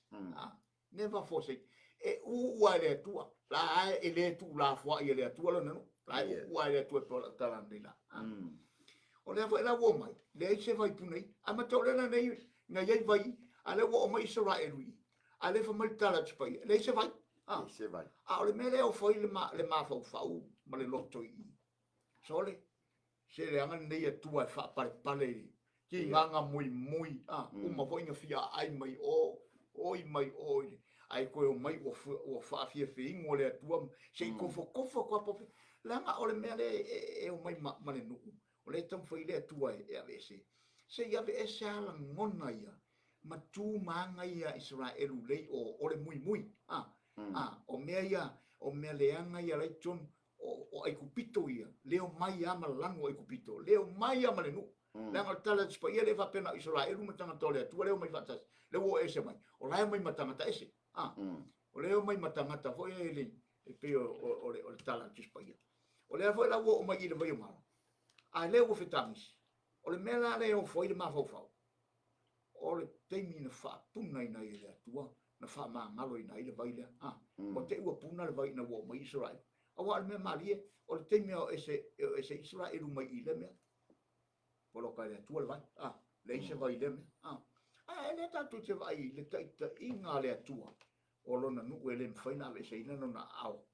Speaker 1: Never forsake. E uu lava e le Atua. La e le tuulafoai e le Atua lona nuu. La e uu lava e le Atua e pei o lau tala nei la. O lea foi la ua omai, leai se vai puna i. A ma tau lea nei na iai vai, a lea ua omai Isaraelu i. A lea fai mai le tala a Tusi Paia, leai se vai.
Speaker 2: Leai se vai.
Speaker 1: A o le mea lea o fai le, ma, le mafaufau ma le loto i i. Sole, se leaga lenei Atua e faapalepale i tigaga muimui, a, uma foi na fia aai mai o, oi mai o i le, ae toe omai ua, ua faafiafiainu o le Atua, se i tofotofo atu lava po leaga o le mea lea e, e omai ma, ma le nuu, o lea e taumafai le Atua e, e aveese. Se i aveese lava lagona ia, ma tu ma aga ia Isaraelu lei o, o le muimui, a, a, o mea ia, o mea leaga ia la i totonu, o, o Aikupito ia, lea omai lava ma lanu o Aikupito, lea omai lava ma le nuu. Leaga o le tala a Tusi Paia lea e faapea na o Isaraelu ma tagata o le Atua lea e omai faatasi, lea ua o ese mai, o la e omai ma tagata ese. A, o lea e omai ma tagata foi e le, e pei o, o, o, le, o le tala a Tusi Paia. O lea foi la ua oo mai i le vai o Mara, a lea ua fetagisi. O le mea la lea e ofo ai le mafaufau, o le taimi na faapunaina ai e le Atua, na faamagaloina ai le vai lea. A, ua te i ua puna le vai ina ua oo mai Isaraelu. Aua o le mea malie, o le taimi e o ese, e o ese Isaraelu mai i lea mea, poloka e le Atua le vai. A, leai se vai i lea mea. A, ae lea tatou te vaai i le taitaiga a le Atua o lona nuu e le mafai ona aveeseina lona aao.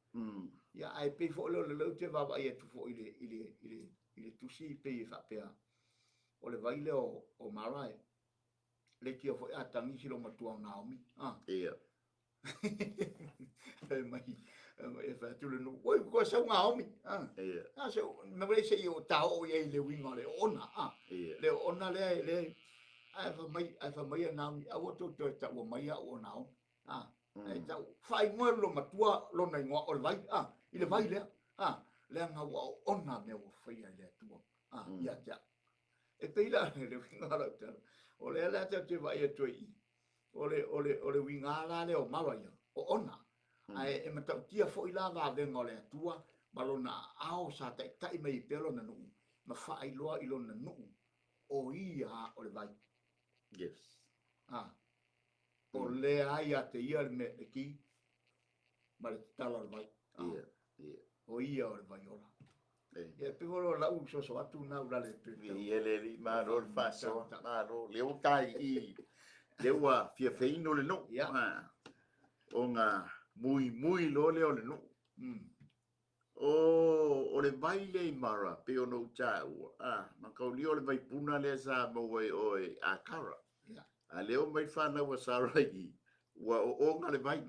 Speaker 1: Ia, ae pei foi lea o lea ou te vaavaai atu foi i le, i le, i le, i le tusi pei e faapea, o le vai lea o, o Mara e leitio foi a tagi si loomatua o Naomi. Ah.
Speaker 2: Ia.
Speaker 1: Fai mai, e fai atu le nuu, oi, koe sau Naomi. Ah.
Speaker 2: Ia.
Speaker 1: Ah, se, na vrei se i o tao o ia i le uiga o le oona. Ah.
Speaker 2: Ia.
Speaker 1: Le oona lea, le, ae fai mai, ae fai mai a Naomi, aua tou toe taua mai au o Naomi. Ah. Ae tau, faaigoa e lona matua lona igoa o le vai. Ah, i le vai lea. Ah, leaga ua oona mea ua faia e le Atua. Ah, ia te au. E pei la le uiga o lau tala, o lea la tatou te vaai atu ai i, o le, o le, o le uiga la lea o Mara ia, o ona. Ae e matautia foi la vavega o le Atua ma lona aao sa taitai mai ai pea lona nuu, ma faailoa i lona nuu, o ia o le vai.
Speaker 2: Yes.
Speaker 1: Ah, o lea lava ia te ia le mea, le ki ma le tatala o le vai. Ah,
Speaker 2: Ia, ia.
Speaker 1: o ia o le vai ola. Ia, pei o lau soso atu na ulale e pei.
Speaker 2: Ia le alii, malo le faasoa, malo. Lea ua tai i, lea ua fia feinu le nuu.
Speaker 1: Ia.
Speaker 2: Ona muimui loa lea o le nuu. O, o le vai lea i Mara, pei ona ou taua, a, mataulia o le vaipuna lea sa maua e oe Akara.
Speaker 1: Ia.
Speaker 2: A lea omai fanau a Sara i, ua oona le vai.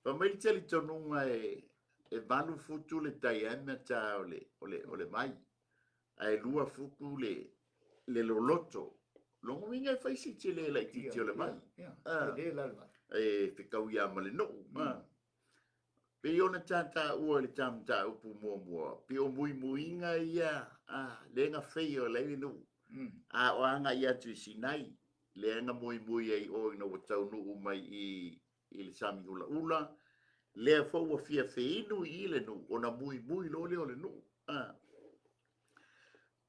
Speaker 2: Fai mai le talitonuga e, e 8 futu le diameter o le, o le, o le vai, ae 2 futu le, le loloto. Lona uiga e fai si tele laitiiti o le vai.
Speaker 1: Ia, ia, tele la le vai.
Speaker 2: E fetaui lava ma le nuu. Pei ona tataua i le ta mataupu muamua, pei o muimuiga ia, a, lea na faia o la e le nuu. A o agai atu i Sinai, lea na muimui ai o ina ua taunuu mai i, i le sami ulaula, lea foi ua fia feinu i i le nuu, ona muimui loa lea o le nuu. A.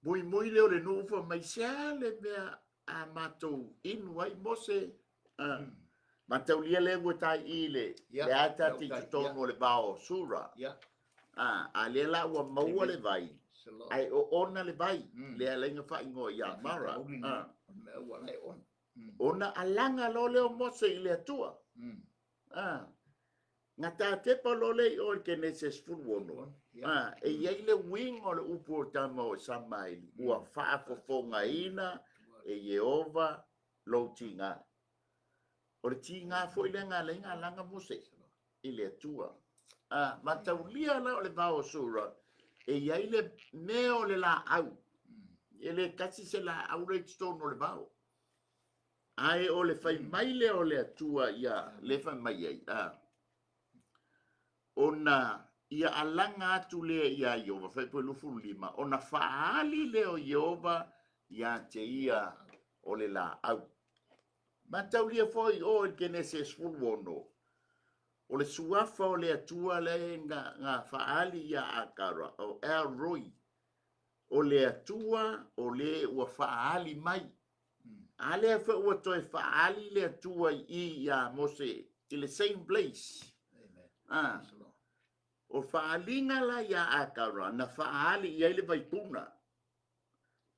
Speaker 2: Muimui lea o le nuu fai mai, se a le mea a matou inu ai Mose? A. Mataulia lea ua tai i le,
Speaker 1: le
Speaker 2: ata te i totonu o le vao o Sura. A, a lea la ua maua le vai, ae oona le vai, lea ala ai na faaigoa ia Mara. A. Ona alaga loa lea o Mose i le Atua. A. Gata tepa loa lea i o i le Kenese 16. A, e i ai le uiga o le upu o tama o Isamaeli, ua faafofogaina e Ieova lou tiga. O le tiga foi lea na ala ai na alaga Mose i le Atua. A, mataulia la o le vao o Sura, e i ai le mea o le laau. E le tasi se laau la i totonu o le vao. Ae o le fai mai lea o le Atua ia le fai mai ai, a, ona ia alaga atu lea ia Ieova, Fuaiupu 25, ona faaali lea o Ieova ia te ia o le laau. Mataulia foi o i le Kenese 16, o le suafa o le Atua lea na, na faaali ia Akara, o El Roi, o le Atua o le ua faaali mai. A lea foi ua toe faaali le Atua i i ia Mose i le same place. Ah. O faaaliga la iā Akara na faaali i ai le vaipuna,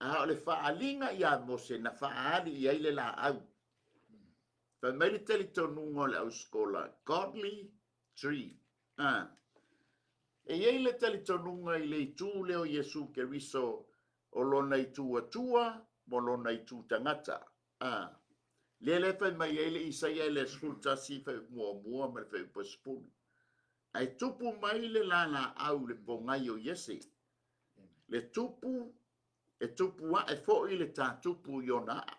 Speaker 2: a o le faaaliga iā Mose na faaali i ai le laau. Fai mai le talitonuga o le ausikola, godly tree. Ah. E i ai le talitonuga i le itu lea o Iesu Keriso o lona itu Atua mo lona itu tagata. A. Lea la e fai mai ai le Isaia i le 11 fai muamua ma le fuaiupu 10. Ae tupu mai le lalaau i le pogai o Iese. Le tupu, e tupu ae foi le tatupu i ona aa.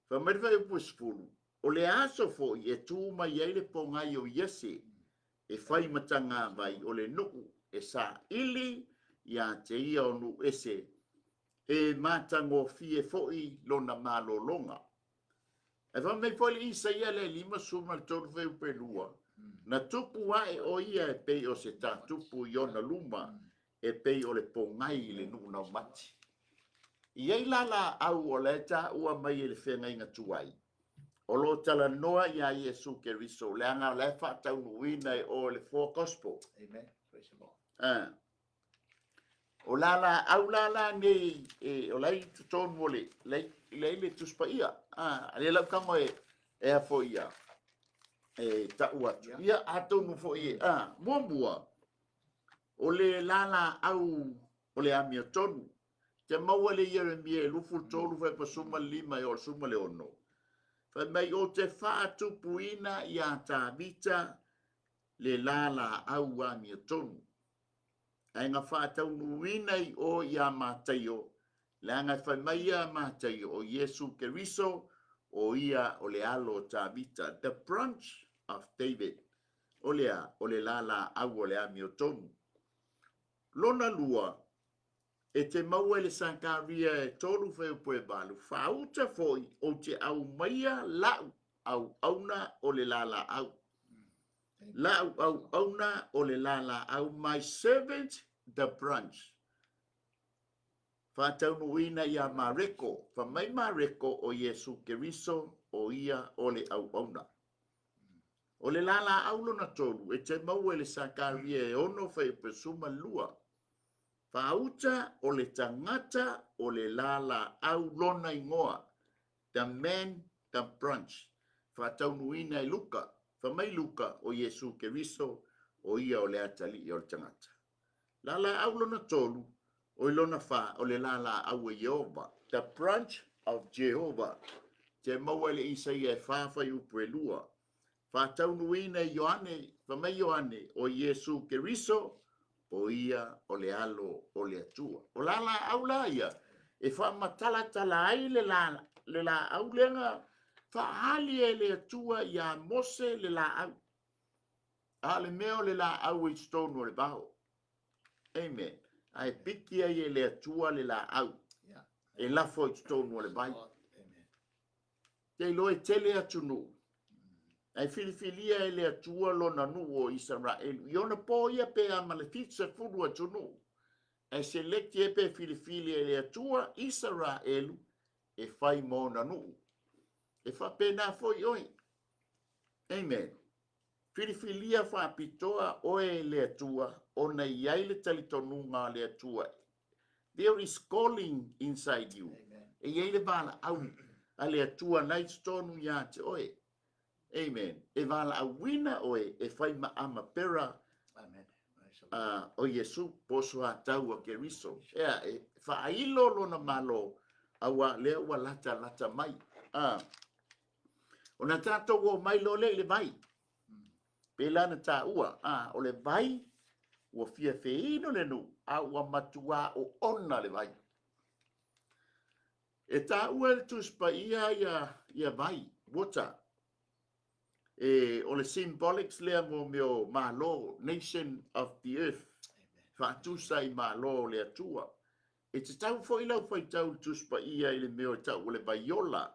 Speaker 2: Fai mai le fuaiupu 10, o le aso foi e tu mai ai le pogai o Iese e fai ma tagavai o le nuu e saili ia te ia o nuu ese e matagofie foi lona malologa. Ae fai mai foi le Isaia le 53 fuaiupu 2, na tupu ae o ia e pei o se tatupu i ona luma, e pei o le pogai i le nuu naumati. E i ai la laau o la e taua mai e le feagaiga tuai, o lo o talanoa iā Iesu Keriso, leaga o la e faataunuuina e o le four gospel.
Speaker 1: Amen. Praise the Lord.
Speaker 2: Ah. O la laau la la nei e, o la i totonu o le, la i le Tusi Paia. Ah, lea lau tago e, e a foi ia, e tau atu. Ia, atonu foi e, ah, muamua, o le la laau o le amiotonu. Te maua le Ieremia e 23 fai pa 15 e o le 16. Fai mai o te faatupuina iā Tavita le la laau amiotonu. Ae na faataunuuina i o iā Mataio, leaga e fai mai ia Mataio, o Iesu Keriso, o ia o le alo o Tavita, the branch of David, o le a? O le lalaau o le amiotonu. Lona lua, e te maua i le Sakaria e 3 fuaiupu e 8, faauta foi ou te aumaia la'u auauna o le lalaau. La'u auauna o le lalaau, my servant the branch. Faataunuuina iā Mareko, fai mai Mareko o Iesu Keriso o ia o le auauna. O le lalaau lona tolu e te maua i le Sakaria e 6 fuaiupu 12. Faauta o le tagata o le lalaau lona igoa, the man, the branch. Faataunuuina e Luka, fai mai Luka o Iesu Keriso o ia o le atalii o le tagata. Lalaau lona tolu, o i lona fa, o le lalaau a Ieova, the branch of Jehovah. Te maua i le Isaia e 4 fuaiupu e 2. Faataunuuina e Ioane, fai mai Ioane, o Iesu Keriso, o ia o le alo o le Atua. O la laau la ia, e faamatalatala ai le, la, le laau lea na faaali e le Atua iā Mose le laau. A o le mea o le laau i totonu o le vao. Amen. Ae piki ai e le Atua le laau. E lafo i totonu o le vai. Te iloa e tele atunuu. Ae filifilia e le Atua lona nuu o Isaraelu. I ona po ia pe a ma le 70 atunuu. Ae select e pe filifili e le Atua Isaraelu e fai ma ona nuu. E faapena foi oe. Amen. Filifilia faapitoa oe e le Atua ona e i ai le talitonuga a le Atua. There is calling inside you. Amen. E i ai le valaau a le Atua na i totonu iā te oe. Amen. E valaauina oe e fai ma amapera.
Speaker 1: Amen.
Speaker 2: O Iesu, po o soatau a Keriso. Ea, e faailo lona Malo, auā lea ua latalata mai. Ona tatou o mai loa lea i le vai. Pēlā na taua, o le vai ua fia feino le nuu, a ua matuā oona le vai. E taua e le Tusi Paia ia, ia vai, water. E, o le symbolics lea mo mea o Malo, nation of the earth. Faatusa i Malo o le Atua. E tatau foi lau faitau i le Tusi Paia i le mea o tau o le vaiola,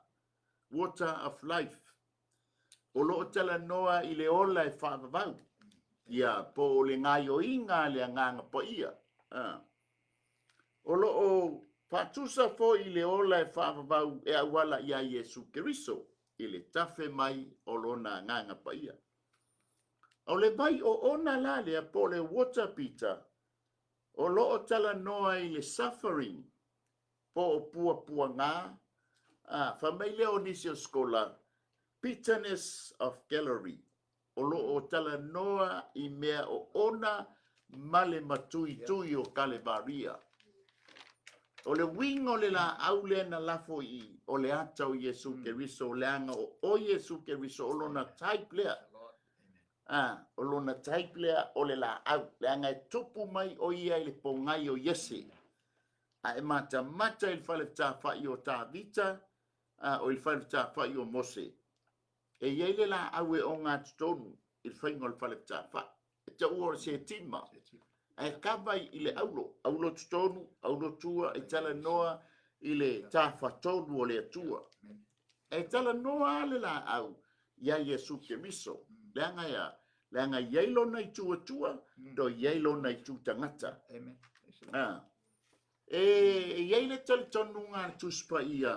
Speaker 2: water of life. O lo o talanoa i le ola e faavavau, ia, po o le gaioiga a le Agaga Paia. O lo o faatusa foi i le ola e faavavau e auala iā Iesu Keriso. i le tafe mai o lona Agaga Paia. O le vai oona la lea po o le water beater, o lo o talanoa i le suffering po o puapuaga, a, fai mai lea o nisi o scholar, bitterness of gallery, o lo o talanoa i mea oona ma le matuitui o Kalevaria. O le uiga o le laau lea na lafo i i, o le ata o Iesu Keriso, leaga o Iesu Keriso, o lona type lea. A, o lona type lea o le laau, leaga e tupu mai o ia i le pogai o Iese. A e matamata i le falefetafai o Tavita, a, o i le falefetafai o Mose, e i ai le laau e ogatotonu i le faiga o le falefetafai. E taua o le setima, ae kava i le aulo, aulo totonu, aulo tua, e talanoa i le tafatolu o le Atua. E talanoa le laau ia Iesu Keriso. Leaga e a? Leaga i ai lona itu Atua, toe i ai lona itu tagata. Ah. E i ai le talitonuga a le Tusi Paia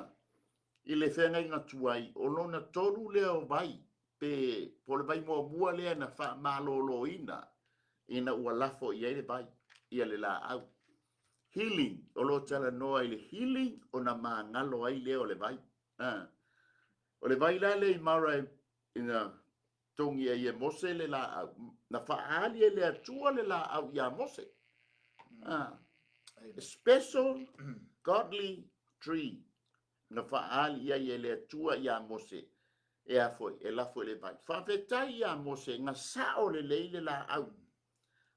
Speaker 2: i le feagaiga tuai, o lona tolu lea o vai, pe po o le vai muamua lea na faamaloloina ina ua lafo i ai le vai, ia le laau. Healing, o lo o talanoa i le healing ona magalo ai lea o le vai. Ah. O le vai la lea i Mara ina togi ai e Mose le laau, na faaali e le Atua le laau iā Mose. Ah. A special godly tree na faaali ai e le Atua iā Mose e a foi, e lafo i le vai. Faafetai iā Mose, na sao lelei le laau.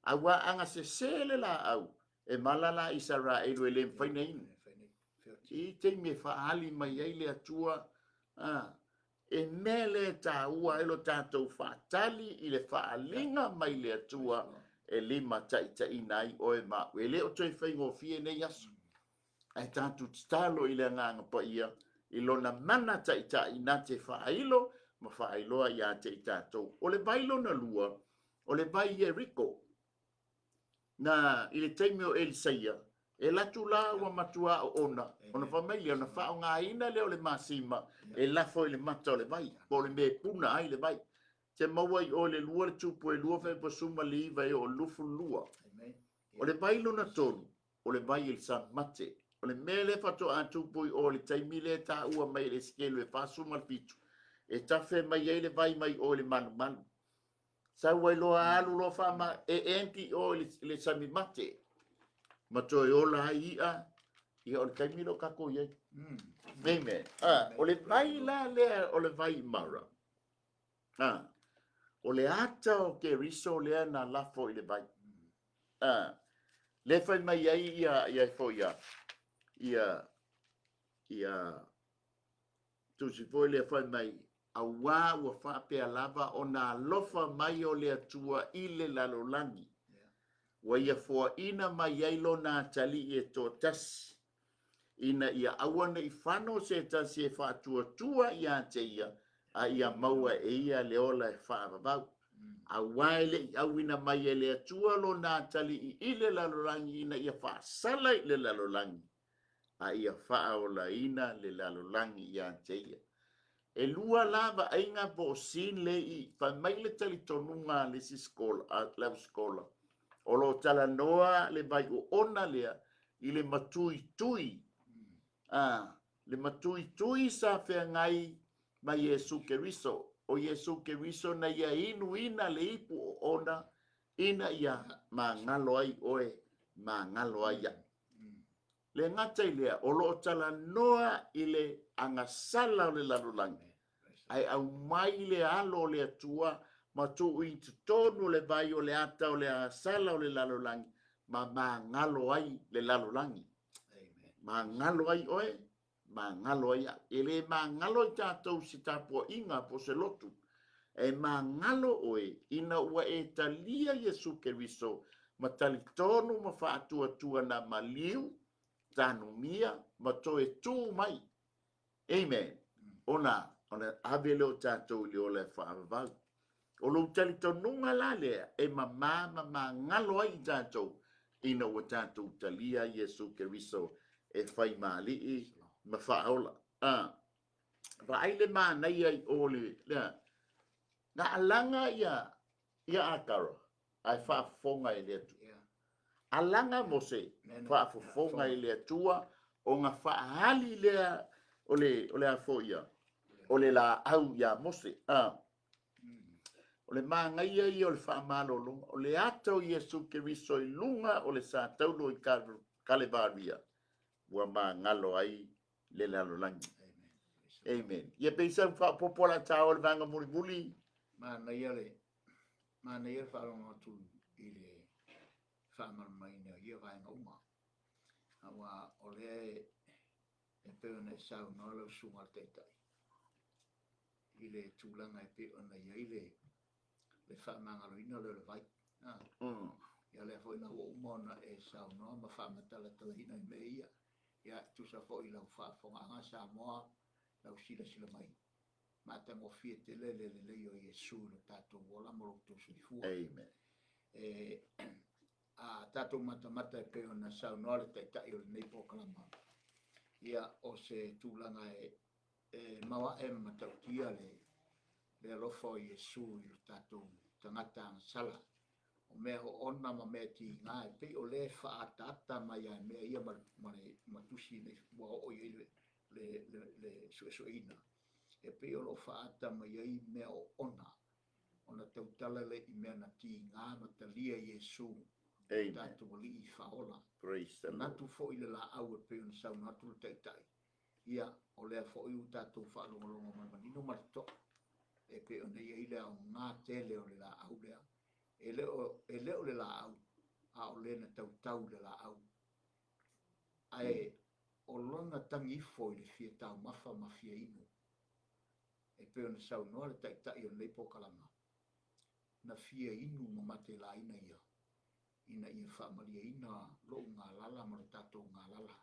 Speaker 2: Auā a na sesē le laau, e mala la Isaraelu e le mafai ona inu. I taimi e faaali mai ai le Atua, a, e mea lea e taua ai lo tatou faatali i le faaaliga mai le Atua e limataitaiina ai oe ma au. E le o toe faigofie nei aso. Ae tatou tatalo i le Agaga Paia i lona mana taitai na te faailo ma faailoa ia te i tatou. O le vai lona lua, o le vai Ieriko. Na, i le taimi o Elisaia, e alu atu la ua matua oona, ona fai mai lea, ona faaaogaina lea o le masima e lafo i le mata o le vai, po o le mea e puna ai le vai. Te maua i o i le 2 le tupu e 2 faiapasuma le 9 e oo i le 22. O le vai lona tolu, o le vai i le sami mate. O le mea lea faatoa tupu i o i le taimi lea e taua mai e le Esekielu e 47, e tafe mai ai le vai mai o i le malumalu. Sau ai loa alu loa faama e empty o i le sami mate ma toe ola ai i'a, ia o le taimi lea o tatou i ai. Amen. Ah, o le vai la lea o le vai Mara. Ah, o le ata o Keriso lea na lafo i le vai. Ah, le fai mai ai ia ia foi ia ia ia tusi foi lea fai mai, auā ua faapea lava ona alofa mai o le Atua i le lalolagi, ua ia foaina mai ai lona atalii e toatasi, ina ia aua ne i fano se tasi e faatuatua ia te ia, a ia maua e ia le ola e faavavau. Auā e le i auina mai e le Atua lona atalii i le lalolagi ina ia faasala i le lalolagi, a ia faaolaina le lalolagi ia te ia. E lua la vaaiga po o scene lea i i. Fai mai le talitonuga a le isi scholar, a le au scholar, o lo o talanoa le vai oona lea i le matuitui, a, le matuitui sa feagai ma Iesu Keriso. O Iesu Keriso na ia inuina le ipu oona ina ia magalo ai oe, magalo ai au. Le gata i lea, o lo o talanoa i le agasala o le lalolagi, ae aumai le alo o le Atua ma tuu i totonu o le vai o le ata o le agasala o le lalolagi, ma magalo ai le lalolagi. Magalo ai oe, magalo ai au. E le magalo i tatou se tapuaiga po o se lotu. E magalo oe ina ua e talia Iesu Keriso ma talitonu ma faatuatua na maliu, tanumia ma toe tu mai. Amen. Ona, ona ave lea o tatou i le ola e faavavau. O lou talitonuga la lea e mamā ma magalo ai i tatou ina ua tatou talia Iesu Keriso e fai ma Alii ma Faaola. Ah. Vaai le manaia i o le lea. Na alaga ia ia Akara ae faafofoga i le Atua. Alaga Mose faafofoga i le Atua ona faaali lea o le o le a foi ia o le laau ia Mose. Ah. O le manaia ia o le faamalologa, o le ata o Iesu Keriso i luga o le sa taulo i Kalevaria, ua magalo ai le lalolagi. Amen. Ia pei sau faaopoopo la taoa le vaega mulimuli.
Speaker 1: Manaia le manaia le faalogo atu i le faamalamalamaina o ia vaega uma. Aua o lea e pei ona e saunoa lau susuga i le Taitai i le tulaga e pei ona i ai le le faamagaloina lea o le vai. Ia lea foi la ua uma ona e saunoa ma faamatalatalaina i mea ia. Ia, e tusa foi i lau faafofogaaga Samoa, lau silasila mai, matagofie tele le lelei o Iesu i lo tatou ola ma lo outou soifua.
Speaker 2: Amen.
Speaker 1: E, a tatou matamata e pei ona saunoa le Taitai o lenei polokalama, ia, o se tulaga e, e maoae ma matautia le, le alofa o Iesu i lo tatou tagata agasala. O mea oona ma mea tiga e pei o lea e faaataata mai lava e mea ia ma le, ma le ma tusi nei ua oo i ai le, le, le, le suesueina. E pei o lo o faaata mai ai mea oona ona tautala lea i mea na tiga ma talia Iesu
Speaker 2: Amen.
Speaker 1: Tatou Alii faaola.
Speaker 2: Praise the Lord.
Speaker 1: Manatu foi le laau e pei ona saunoa atu le Taitai, ia, o lea foi ua tatou faalogologo mai manino ma le totoa e pei ona i ai le aoga tele o le laau lea. E le o, e le o le laau, a o le na tautau i le laau. Ae o lona tagi ifo i le fia taumafa ma fia inu, e pei ona saunoa le Taitai o lenei polokalama, na fia inu ma matelaina ia, ina ia faamalieina lou galala ma lo tatou galala.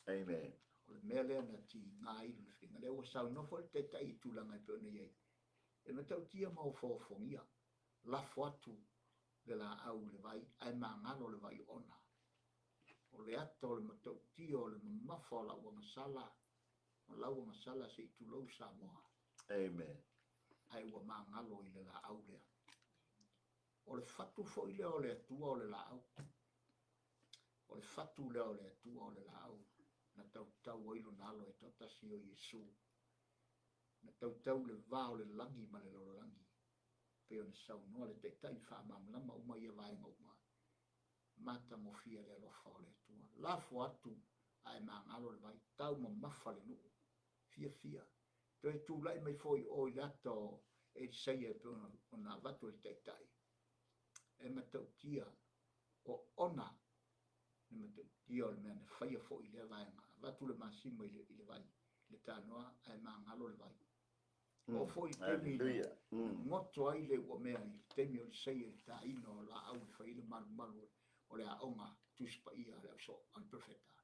Speaker 2: Amen.
Speaker 1: O le mea lea na tiga ai lona filiga. Lea ua saunoa foi le Taitai i tulaga e pei ona i ai. E matautia ma ofoofogia, lafo atu le laau i le vai, ae magalo le vai oona. O le ata o le matautia o le mamafa o lau agasala, ma lau agasala se i tulou Samoa.
Speaker 2: Amen.
Speaker 1: Ae ua magalo i le laau lea. O le fatu foi lea o le Atua o le laau. O le fatu lea o le Atua o le laau na tautau ai lona alo e toatasi o Iesu. Na tautau le va o le lagi ma le lalolagi. Pei ona saunoa le Taitai faamalamalama uma ia vaega uma. Matagofie le alofa o le Atua. Lafo atu ae magalo le vai, tau mamafa le nuu. Fiafia. Toe tulai mai foi o i le ata o Elisaia e pei ona avatu e le Taitai. E matautia o ona le matautia o le mea na faia foi i lea vaega. Avatu le masima i le, i le vai, i le tanoa, ae magalo le vai. O foi i taimi na goto ai le uamea i le taimi o Elisaia i le taina o laau e fai ai le malumalu o le aoga Tusi Paia a le ausoo, a le perofeta.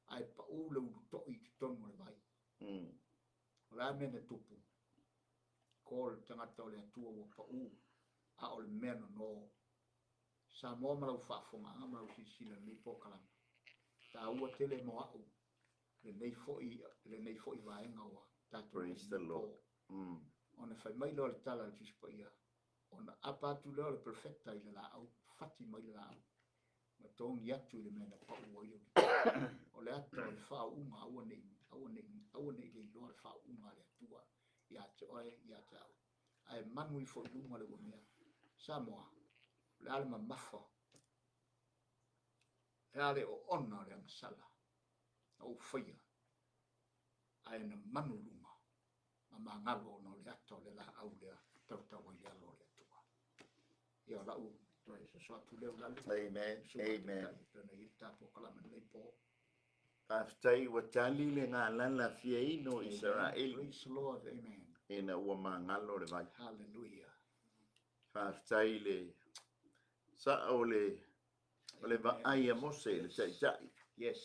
Speaker 1: Ae pau le ulutoi i totonu o le vai. O le a mea na tupu? Ko le tagata o le Atua ua pau, a o le mea nono. Samoa ma lau faafofogaaga ma lau silasila i lenei polokalama. Taua tele mo au lenei foi, lenei foi vaega ua tatou
Speaker 2: Praise the Lord.
Speaker 1: Ona fai mai lea o le tala a le Tusi Paia, ona apa atu lea o le perfecta i le laau, fati mai le laau, ma togi atu i le mea na pau ai le O le ata o le faauuga, aua ne i, aua ne i, aua ne i le iloa le faauuga a le Atua ia te oe, ia te au. Ae manu ifo i luga le uamea. Samoa, o le a le mamafa, le a le oona o le agasala na ou faia, ae na manu i luga ma magalo ona o le ata o le laau lea tautau ai le alo o le Atua. Ia o lau toe soso atu lea ulalu.
Speaker 2: Amen. Amen.
Speaker 1: Pei ona i ai le tatou kalama i lenei po.
Speaker 2: Faafetai ua tali le galala fia inu o Isaraelu.
Speaker 1: Praise the Lord. Amen.
Speaker 2: Ina ua magalo le vai.
Speaker 1: Hallelujah.
Speaker 2: Faafetai le sao le o le vaai a Mose i le taitai.
Speaker 1: Yes.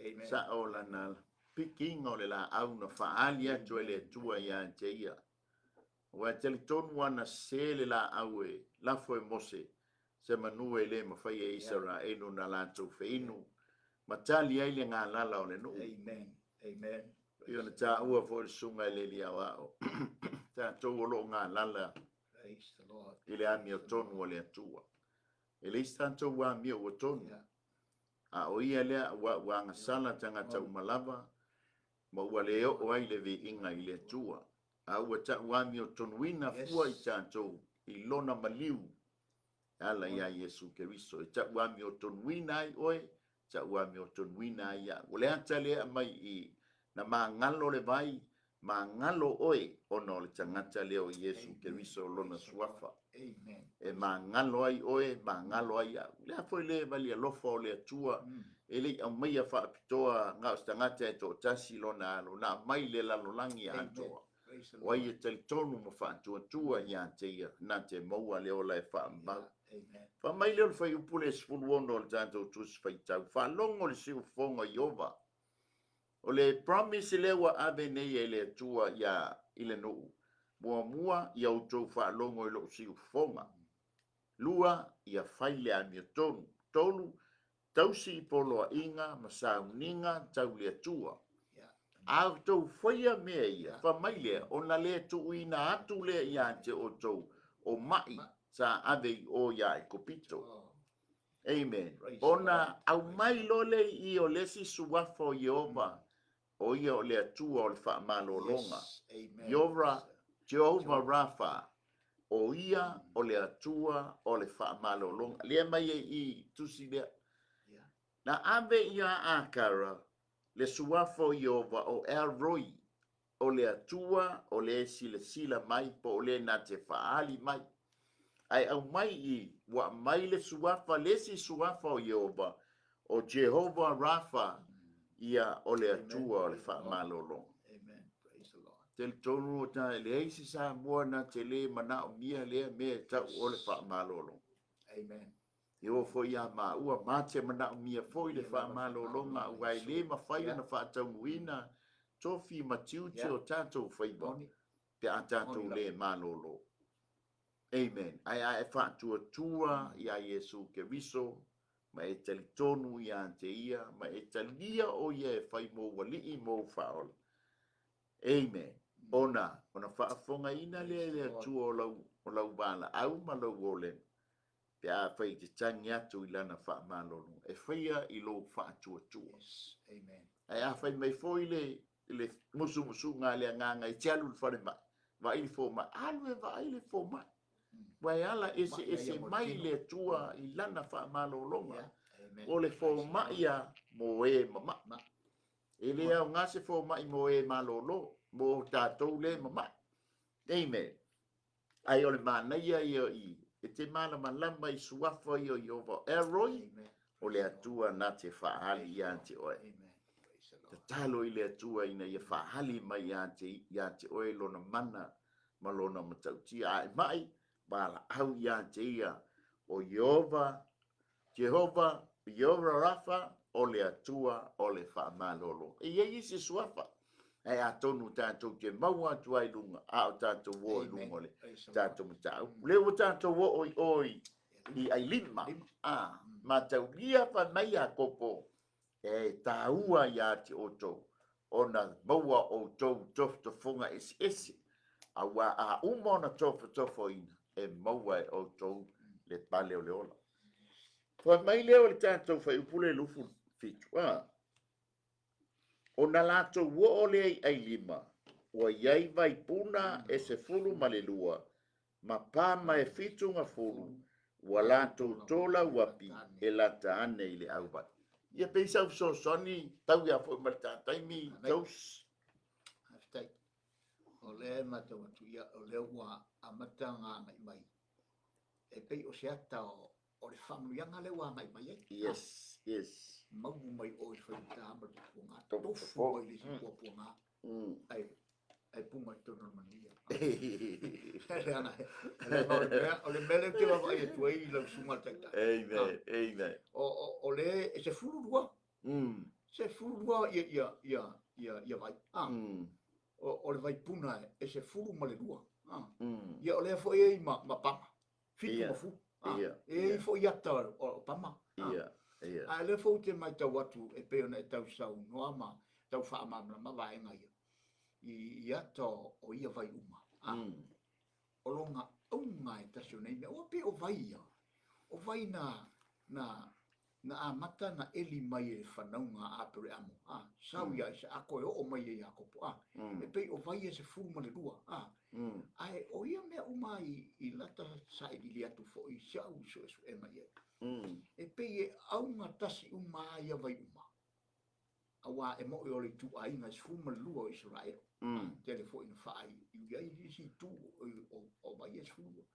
Speaker 1: Amen.
Speaker 2: Sao lana pikiga o le laau na faaali atu e le Atua ia te ia. Aua e talitonu ana sese le laau e lafo e Mose se manu e le mafai e Isaraelu na latou feinu ma tali ai le galala o le nuu.
Speaker 1: Amen. Amen.
Speaker 2: Pei ona taua foi le susuga i le Alii Aoao, tatou o lo o galala i le amiotonu a le Atua. E leai se tatou amio ua tonu, a o ia lea aua ua agasala tagata uma lava ma ua le oo ai le viiga i le Atua. A ua tau amiotonuina fua i tatou i lona maliu e ala iā Iesu Keriso. E tau amiotonuina ai oe, tau amiotonuina ai au. O le ata lea e aumai i i, na magalo le vai, magalo oe ona o le tagata lea o Iesu Keriso lona suafa. E magalo ai oe, magalo ai au. O le a foi le vali alofa o le Atua, e le i aumaia faapitoa na o se tagata e toatasi lona alo, na aumai le lalolagi atoa. O ai e talitonu ma faatuatua ia te ia, na te maua le ola e faamau. Fai mai lea o le fuaiupu lea e 16 o le tatou Tusi Faitau, Faalogo le siufofoga o Ieova. O le promise lea ua ave nei e le Atua ia i le nuu, muamua, ia outou faalogo i lou siufofoga. Lua, ia fai le amiotonu. Tolu, tausi i poloaiga ma sauniga tau le Atua. A outou faia mea ia, fai mai lea, ona le tuuina atu lea ia te outou o ma'i sa ave i o iā Aikupito. Amen. Ona aumai loa lea i i o le isi suafa o Ieova, o ia o le Atua o le faamalologa. Yes. Jehovah Rapha, o ia o le Atua o le faamalologa. Lea mai ai i i tusi lea. Na ave iā Akara le suafa o Ieova o El Roi, o le Atua o le silasila mai po o le na te faaali mai. Ae aumai i, ua aumai le suafa, le isi suafa o Ieova, o Jehovah Rapha, ia o le Atua o le faamalologa. Talitonu o ta, e leai se Samoa na te le manaomia lea mea e tau o le faamalologa.
Speaker 1: Amen.
Speaker 2: E oo foi iā māua, ma te manaomia foi le faamalologa aua e le mafai ona faataunuuina tofi ma tiute o tatou faiva pe a tatou le malolo. Amen. Ae a e faatuatua iā Iesu Keriso ma e talitonu iā te Ia ma e talia o Ia e fai mou alii mou faaola. Amen. Ona, ona faafofogaina lea e le Atua o lau, o lau valaau ma lou olega. Pe afai e te tagi atu i Lana faamalologa, e faia i lou faatuatua.
Speaker 1: Yes. Amen.
Speaker 2: Ae afai mai foi le, le musumusuga a le Agaga e te alu i le falemai, vaai le fomai, alu e vaai le fomai. Ua e ala eseese mai le Atua i Lana faamalologa.
Speaker 1: Yeah. Amen.
Speaker 2: O le fomai ia mo e mama'i. E le aoga se fomai mo e malolo, mo tatou le mama'i. Amen. Ae o le manaia ia i, e te malamalama i suafa ia o Ieova o El Roi, o le Atua na te faaali ia te oe. Tatalo i le Atua ina ia faaali mai ia te, ia te oe lona mana ma lona matautia. A e mai, valaau ia te ia o Ieova, Jehova, Ieova Rafa, o le Atua o le faamalolo. E i ai isi suafa, ae atonu tatou te maua atu ai i luga, a o tatou o i luga o le tatou mataupu. Lea ua tatou oo i o i, i Ailima, a, mataulia fai mai Iakopo, e taua ia te outou ona maua outou tofotofoga eseese, aua a uma ona tofotofoina, e maua e outou le pale o le ola. Fai mai lea o le tatou fuaiupu le 27, a, ona latou oo lea i Ailima, ua i ai vaipuna e 12, ma pama e 70, ua latou tolau api e lata ane i le auvai. Ia pei sau fesoasoani tau ia foi ma le ta taimi, Taus.
Speaker 1: Faafetai. O lea e matau atu, ia, o lea ua amata ona agai mai e pei o se ata o le faamanuiaga lea ua agai mai ai.
Speaker 2: Yes, yes.
Speaker 1: Maunu mai oe i le faigata ma le puapuaga, tofu mai le isi puapuaga, ae ae puma i totonu o le manuia. O le mea lea ou te vaavaai atu ai i lau susuga i le Taitai.
Speaker 2: Amen, amen.
Speaker 1: O le e 12. 12 ia ia ia ia ia vai. Ah. O le vaipuna e 12. Ah. Ia o lea foi e i ma ma pama. Fitu ma fu. Ah. E i foi ata o pama.
Speaker 2: Ia, ia.
Speaker 1: A lea foi ou te matau atu e pei ona e tausaunoa ma tau faamalamalama vaega ia i ata o ia vai uma. O lona auga e tasi o nei mea, ua pei o vai ia, o vai na, na, na amata na eli mai e le fanauga a Apereamo, a, sau ia Isaako e oo mai ia Iakopo, a, e pei o vai ia 12, a, ae o ia mea uma i lata sailiili atu foi i si au suesuega i ai. E pei e auga tasi uma a ia vai uma. Auā e moʻi o le ituaiga e 12 o Isaraelu. Tele foi na faaiu ai isi itu o vai e 12.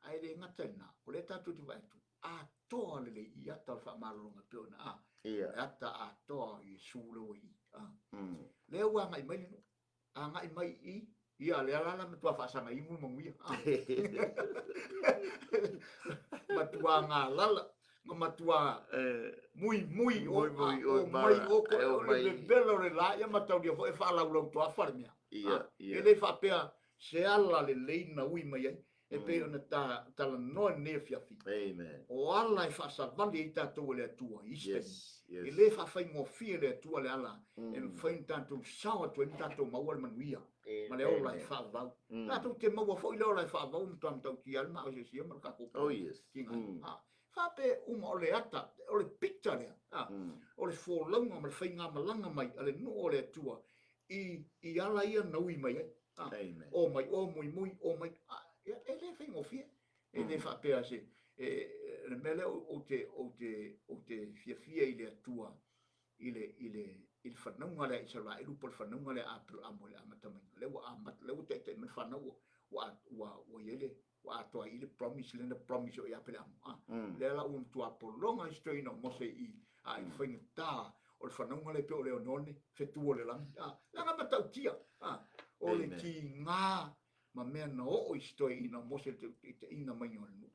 Speaker 1: Ae le gata i lena, o lea tatou te vaai atu, atoa lelei i ata o le faamalologa e pei ona a, le ata atoa o Iesu lea ua i i. Lea ua agai mai le nuu, agai mai i ia lea la la matua faasaga imu le manuia. Matua galala, ma matua mui mui o o mai o ko o le vevela o le la ia mataulia foi e faalaulau toafa le mea. E le faapea se ala lelei na ui mai ai e pei ona ta talanoa i lenei afiafi.
Speaker 2: Amen.
Speaker 1: O ala e faasavali ai tatou e le Atua i isi taimi. E le faafaigofie e le Atua le ala e mafai ona tatou sao atu ai ma tatou maua le manuia ma le ola e faavavau. Tatou te maua foi le ola e faavavau ma matua matautia ai le maosiosia ma le tatou tiga. Faapea uma o le ata, o le pita lea, o le folauga ma le faigamalaga mai a le nuu o le Atua i ala ia na ui mai ai. O mai o muimui, o mai, e le faigofie. E le faapea se, le mea lea ou te fiafia i le Atua i le fanauga lea a Isaraelu po o le fanauga lea a Aperamo i le amata maiga. Lea ua amata, lea ua taitai mai le fanau ua i ai le, ua atoa ai i le promise lea na promise o ia Apeleamo. Lea la ua matua pologa isi toeaina o Mose i i le faigata o le fanauga lea pei o le oneone fetu o le lagi. Leaga matautia o le tiga ma mea na oo i si toeaina o Mose i le taitaiina mai o le nuu.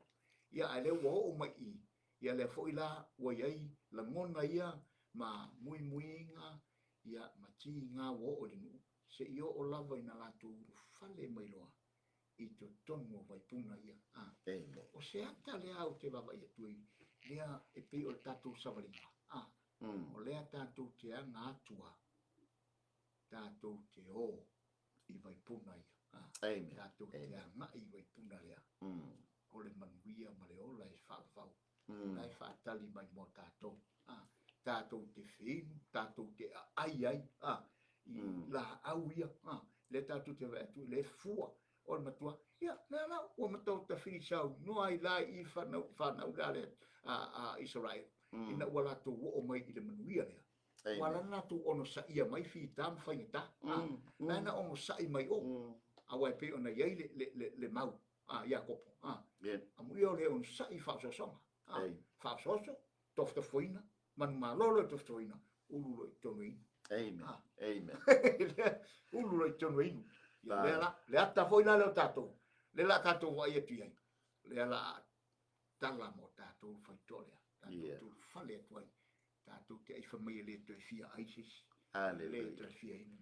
Speaker 1: Ia ae lea ua oo mai i ia lea foi la ua i ai lagona ia ma muimuiga ia ma tiga ua oo i le nuu seia oo lava ina latou ulufale mai loa i totonu o Vaipuna ia.
Speaker 2: Amen.
Speaker 1: O se ata lea ou te vaavaai atu ai, lea e pei o le tatou savaliga. O lea tatou te aga atu a, tatou te o i Vaipuna ia.
Speaker 2: Amen.
Speaker 1: Tatou te agai i Vaipuna lea. O le manuia ma le ola e faavavau. La e faatali mai mo tatou. Tatou te feinu, tatou te aai ai, i laau ia, lea tatou te vaai atu, lea e fua o le matua. Ia, lea la, ua matou tafili saunoa ai la i fanau, fanau lea le a Israel, ina ua latou oo mai i le manuia lea. Ua ala ona latou onosaia mai fita ma faigata. La na onosai mai o, aua e pei ona i ai le mau a Iakopo. Amuia o le onosai i faaosoosoga. Faaosooso, tofotofoina, manumalolo e tofotofoina, ulu loa i totonu e inu.
Speaker 2: Amen. Amen.
Speaker 1: Ulu loa i totonu e inu. Ia, lea la, le ata foi la lea o tatou, lea la tatou vaai atu i ai, lea la tala mo tatou le faitoa lea. Tatou tulufale atu ai. Tatou te aifa mai e le toe fia ai se isi.
Speaker 2: Hallelujah.
Speaker 1: Le toe fia inu.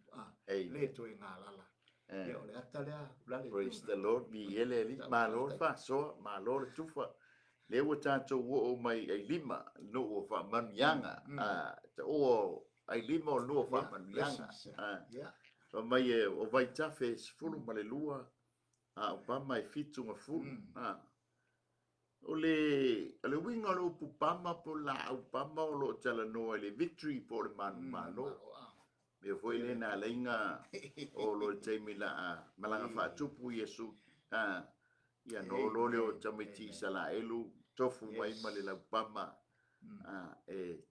Speaker 1: Le toe galala. Ia, o le ata lea, la le
Speaker 2: Praise the Lord. Mi ele ali. Malo le faasoa, malo le tufa. Lea ua tatou oo mai i ailima, nuu o faamanuiaga. Ta oo ailima o nuu o faamanuiaga. Fai mai e o Vaitafe e 12, a o Pama e 70. O le, o le uiga o le upu Pama po o le laau pama o lo o talanoa i le victory po o le manumalo. Mea foi lea na ala ai na oo loa i le taimi la a malaga faatupu Iesu, a, ia na oo loa lea o tamaiti Isaraelu tofu mai ma le laupama, a, e,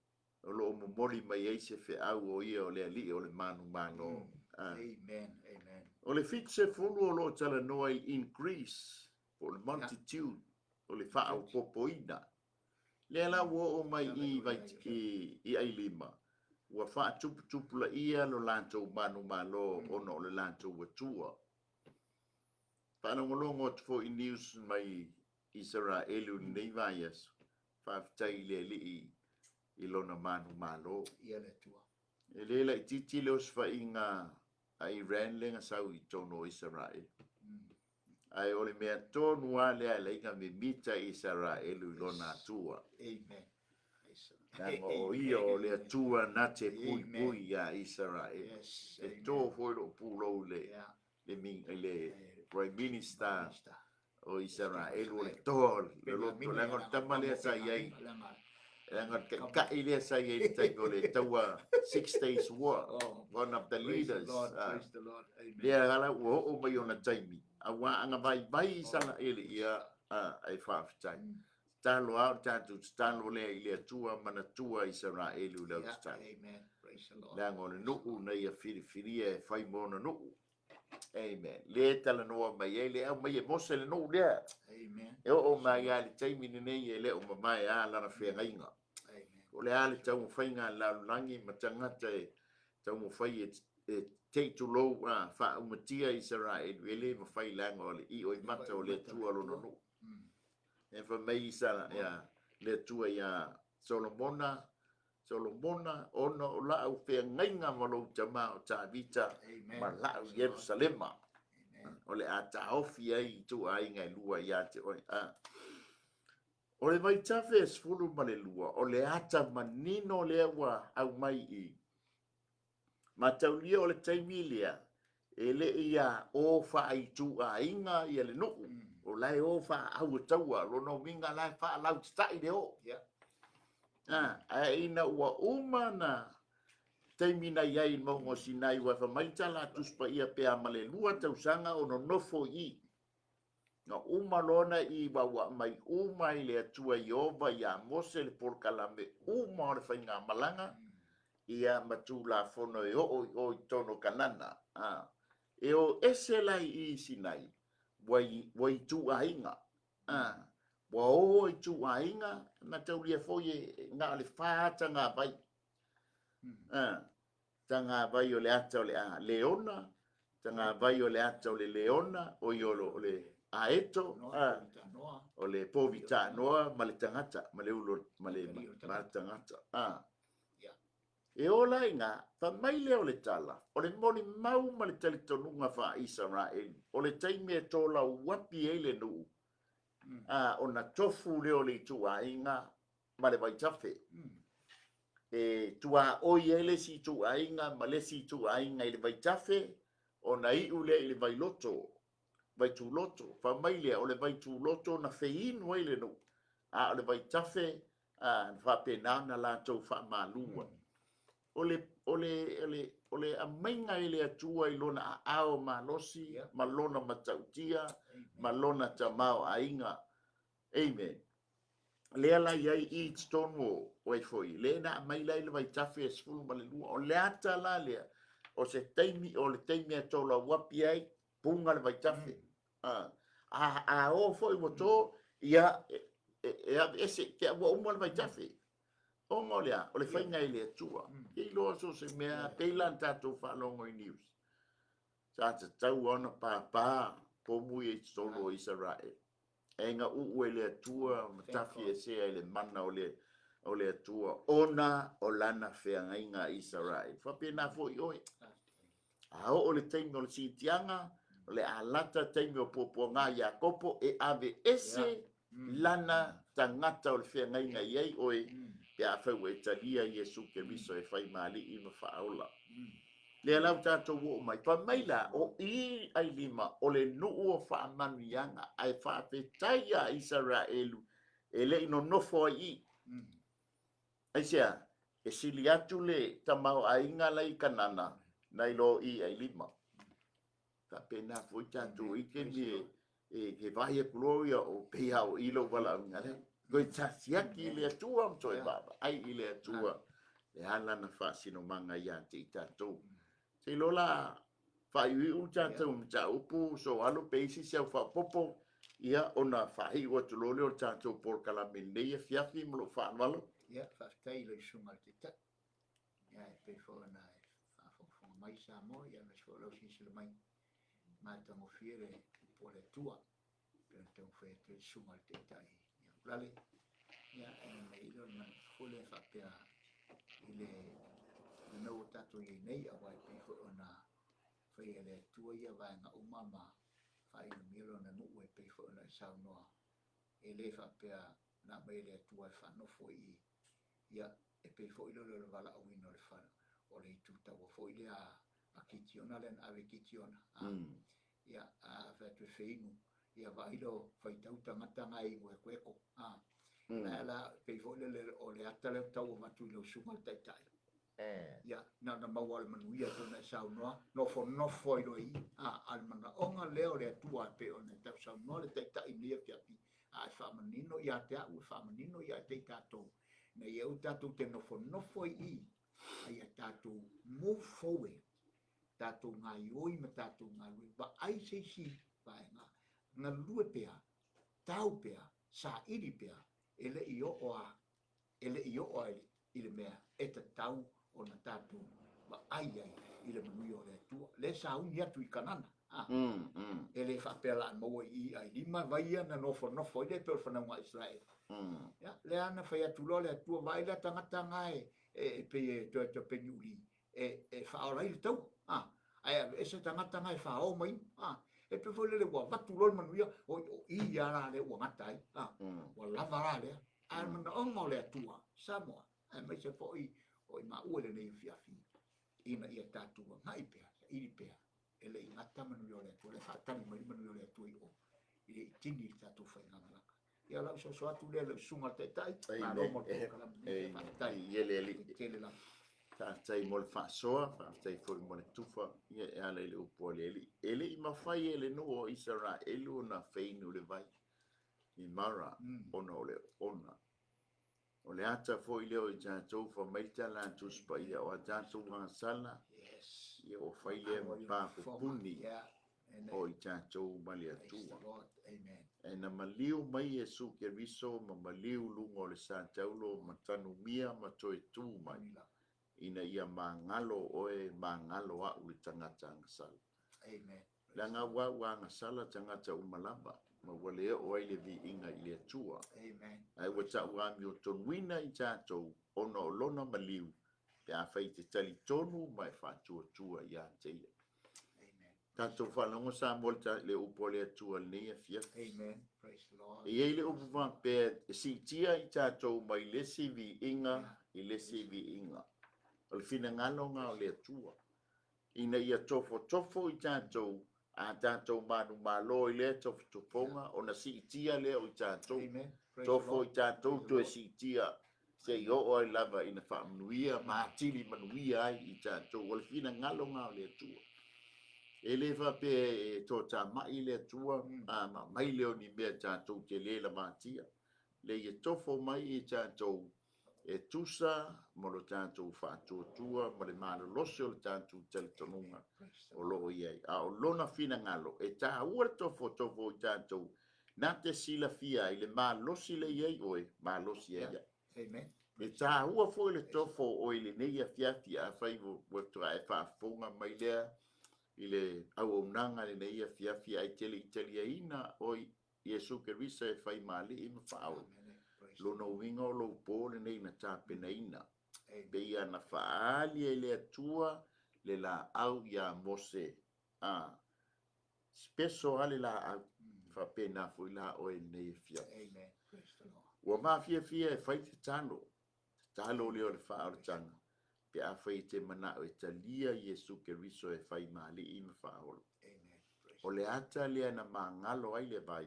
Speaker 2: o lo o momoli mai ai se feau o ia o le Alii o le manumalo. A.
Speaker 1: Amen, amen.
Speaker 2: O le 70 o lo o talanoa i increase po o le multitude, o le faaopoopoina. Lea la ua oo mai i i Ailima, ua faatuputupulaia lo latou manumalo ona o le latou Atua. Faalogologo atu foi i news mai Isaraelu i lenei vaiaso, faafetai i le Alii i lona manumalo.
Speaker 1: Ia le Atua.
Speaker 2: E le laitiiti le osofaiga a Iran lea na sau i totonu o Isaraelu. Ae o le mea tonu lava lea e ala ai ona mimita Isaraelu i lona Atua.
Speaker 1: Amen.
Speaker 2: Leaga o ia o le Atua na te puipui iā Isaraelu. E to foi lou pulou i le Prime Minister o Isaraelu, o le toa o le loto, leaga o le tama lea sa i ai, leaga o le taitai lea sa i ai i le taimi o le taua Six Days War, one of the leaders. Lea ala ua oo mai ona taimi, auā ana vaivai Isaraele, ia, e faafetai. Tatalo lava, o le tatou tatalo lea i le Atua, manatua Isaraelu i lau tatalo. Leaga o le nuu na ia filifilia e fai ma ona nuu. Amen. Le talanoa mai ai, le aumai e Mose le nuu lea. E oo mai lava i le taimi lenei e le o mamae lava lana feagaiga. O le a le taumafaiga a le lalolagi ma tagata e taumafai e teitulou a faaumatia Isaraelu, e le mafai leaga o le io i mata o le Atua lona nuu. E fai mai Isa, ia, le Atua iā Solomona, Solomona, ona o lau feagaiga ma lou tama o Tavita ma lau Ierusalema, o le a taofi ai ituaiga e lua ia te oe. O le vaitafe e 12, o le ata manino lea ua aumai i. Mataulia o le taimi lea, e le i a o faaituaiga ia le nuu, o la e o faaauataua, lona uiga la e faalautatai le o. Ae ina ua uma na taimi na i ai i le mauga o Sinai, ua fai mai le tala a Tusi Paia pe a ma le 2 tausaga o nonofo i i. Na uma loa na i uaua mai uma i le Atua Ieova iā Mose le polokalame uma o le faigamalaga, ia ma Tulafono e oo i o i totonu o Kanana. E o ese la i i Sinai, ua ituaiga. Ua o ituaiga, mataulia foi e na o le 4 ata gavai. Tagavai o le ata o le a leona, tagavai o le ata o le leona, o i o le aeto, o le povitanoa ma le tagata, ma le ulo, ma le tagata. E ola inga, fa mai lea o le tala, o le molimau ma le talitonuga fa Israel, o le taimi e tō lau wapi ai le nuu, o na tofu lea o le ituaiga ma le vaitafe. E tua oi ai le si ituaiga ma le si ituaiga i le vaitafe, o na iu lea i le vailoto, vaituloto. Fa mai lea o le vaituloto na feinu ai le nuu, a o le vaitafe, na faapena ona latou faamalua. O le aumaiga i le Atua i lona aao malosi, ma lona matautia, ma lona tamaoaiga. Amen. Lea la i ai i totonu o ai foi, le na aumai la i le vaitafe e 12. O le ata la lea, o se taimi, o le taimi e tō lau api ai, punga le vaitafe. A o foi ua tō, ia, e ave ese, te ua uma le vaitafe. Ona o lea, o le faiga i le Atua. Ke iloa so se mea, pei la na tatou faalogo i news. Sa tatau ona pāpā pomu ia i totonu o Israel. E nga uu e le Atua, ma tafi e sea i le mana o le Atua, ona o lana feagaiga Israel. Faapena foi oe. A oo le taimi o le siitiaga, o le alata taimi o puapuaga Iakopo, e ave ese lana tagata o le feagaiga i ai oe, pe a fai ua e talia Iesu Keriso e fai maali'i ma faaola. Lea lau tatou oo mai. Fai mai la, o i ai lima, o le nuu o faamanuiaga, ae faafetai ia Isaraelu, e le i nonofo ai i. Aisea, e sili atu le tamaoaiga la i Kanana, nai lo i ai lima. Faapena foi tatou i taimi e vai atu loa ia o pei a o i lou valaauina lea. Toe tasiaki i le Atua ma toe vaavaai i le Atua. Le ala na faasinomaga ia te i tatou. Se iloa la faaiuiu le tatou mataupu so alo pe isi se au faapopo, ia ona faaiu atu loa lea o le tatou polokalame lenei afiafi ma lou faaaloalo.
Speaker 1: Ia, faafetai i lau susuga i le Taitai. Ia, e pei foi ona e faafogafoga mai Samoa, ia aemaise foi o lau silasila mai matagofie le upu a le Atua. Pei ona taumafai atu ai le susuga i le Taitai ia Ulale. Ia, e mai i le manatu foi lea faapea i le mea ua tatou i ai nei, aua e pei foi ona fai e le Atua ia vaega uma ma faainumia lona nuu e pei foi ona e saunoa. E le faapea na aumai e le Atua e faanofo i ia E pei foi lea o le valaauina o le fale, o le itu taua foi lea a Kitiona lea na ave i Kitiona. Ia, a fai atu e feinu, ia vaai lea o faitau tagata na e inu ekoeko. La la pei foi lea o le ata lea tau avatu i lau susuga i le taitai. Ia, na ona maua o le manuia pei ona e saunoa, nofonofo ai loa i i. A o le manaoga lea o le Atua e pei ona tau saunoa le taitai i lenei afiafi, a e faamanino ia te au, e faamanino ia te i tatou, ina ia aua tatou te nofonofo ai i i, a ia tatou move forward, tatou gaioi ma tatou galue, vaai se isi vaega, galue pea, tau pea, saili pea, e le i oo a, e le i oo a i le mea e tatau ona tatou vaai ai i le manuia o le Atua. Lea e sauni atu i Kanana, a, e le faapea la maua i i ai lima vai ia na nofonofo ai lea pei o le fanauga a Isaraelu. Ia, lea na fai atu loa le Atua, vaai lea tagata na e pei e toe toe peniuli e faaola ai le taua, a, ae aveese tagata na e faaoo mai, a, e pei foi lele ua avatu loa le manuia, oi o i ia la lea ua gata ai, a, ua lava la lea. A o le manaoga o le Atua, Samoa, aemaise foi o i maua i lenei afiafi, ina ia tatou agai pea, saili pea, e le i gata manuia o le Atua, le faatali mai le manuia o le Atua i o, i le itini i le tatou faigamalaga. Ia lau soso atu lea lau susuga i le taitai, malo mo le polokalame nei, faafetai.
Speaker 2: Ia le alii.
Speaker 1: Tele lava.
Speaker 2: Faafetai mo le faasoa, faafetai foi mo le tufa, ia e ala i le upu a le alii. E le i mafai e le nuu o Isaraelu ona feinu le vai i Mara, ona o le oona. O le ata foi lea o i tatou fa mai le tala a Tusi Paia o a tatou agasala, ia ua fai lea ma pa pupuni o i tatou ma le Atua. Ae na maliu mai Iesu Keriso ma maliu luga o le sa taulo ma tanumia ma toe tu mai, ina ia magalo oe, magalo au le tagata agasala. Leaga ua ua agasala tagata uma lava, ma ua le oo ai le viiga i le Atua. Ae ua tau amiotonuina i tatou ona o lona maliu, pe afai te talitonu ma e faatuatua ia te ia. Tatou faalogo Samoa le upu a le Atua lenei afiafi.
Speaker 1: Amen. Praise the Lord.
Speaker 2: E i ai le upu faapea, e siitia i tatou mai le isi viiga i le isi viiga. O le finagalo o le Atua, ina ia tofotofo i tatou, a tatou manumalo i lea tofotofoga, ona siitia lea o i tatou.
Speaker 1: Amen. Praise the
Speaker 2: Tofo
Speaker 1: Lord.
Speaker 2: i tatou
Speaker 1: Praise the
Speaker 2: toe
Speaker 1: Lord.
Speaker 2: siitia, seia oo ai lava ina faamanuia ma atili manuia ai i tatou. O le finagalo o le Atua. E le faapea e toatamai le Atua, a ma mai lea o ni mea tatou te le lavatia. Le ia tofo mai i tatou e tusa ma lo tatou faatuatua ma le malolosi o le tatou talitonuga o loo i ai. A o lona finagalo, e taua le tofotofo i tatou, na te silafia ai le malosi le i ai oe, malosi ai au.
Speaker 1: Amen.
Speaker 2: E taua foi le tofo o i lenei afiafi, afai ua toa e faafofoga mai lea i le auaunaga lenei afiafi, ai te le i taliaina o Iesu Keriso e fai maali'i ma faaola.
Speaker 1: Amen. Praise the
Speaker 2: Lona
Speaker 1: Lord.
Speaker 2: uiga o lou po lenei na tapenaina.
Speaker 1: Amen.
Speaker 2: Pe ia na faaali e le Atua le laau ia Mose. A, speso a le laau. Faapena foi la oe lenei afiafi.
Speaker 1: Amen. Praise the Lord.
Speaker 2: Ua mafiafia e fai te talo. Te talo lea o le faaolataga. Pe afai te manao e talia Iesu Keriso e fai maali'i ma faaola.
Speaker 1: Amen. Praise
Speaker 2: O le ata lea na magalo ai le vai,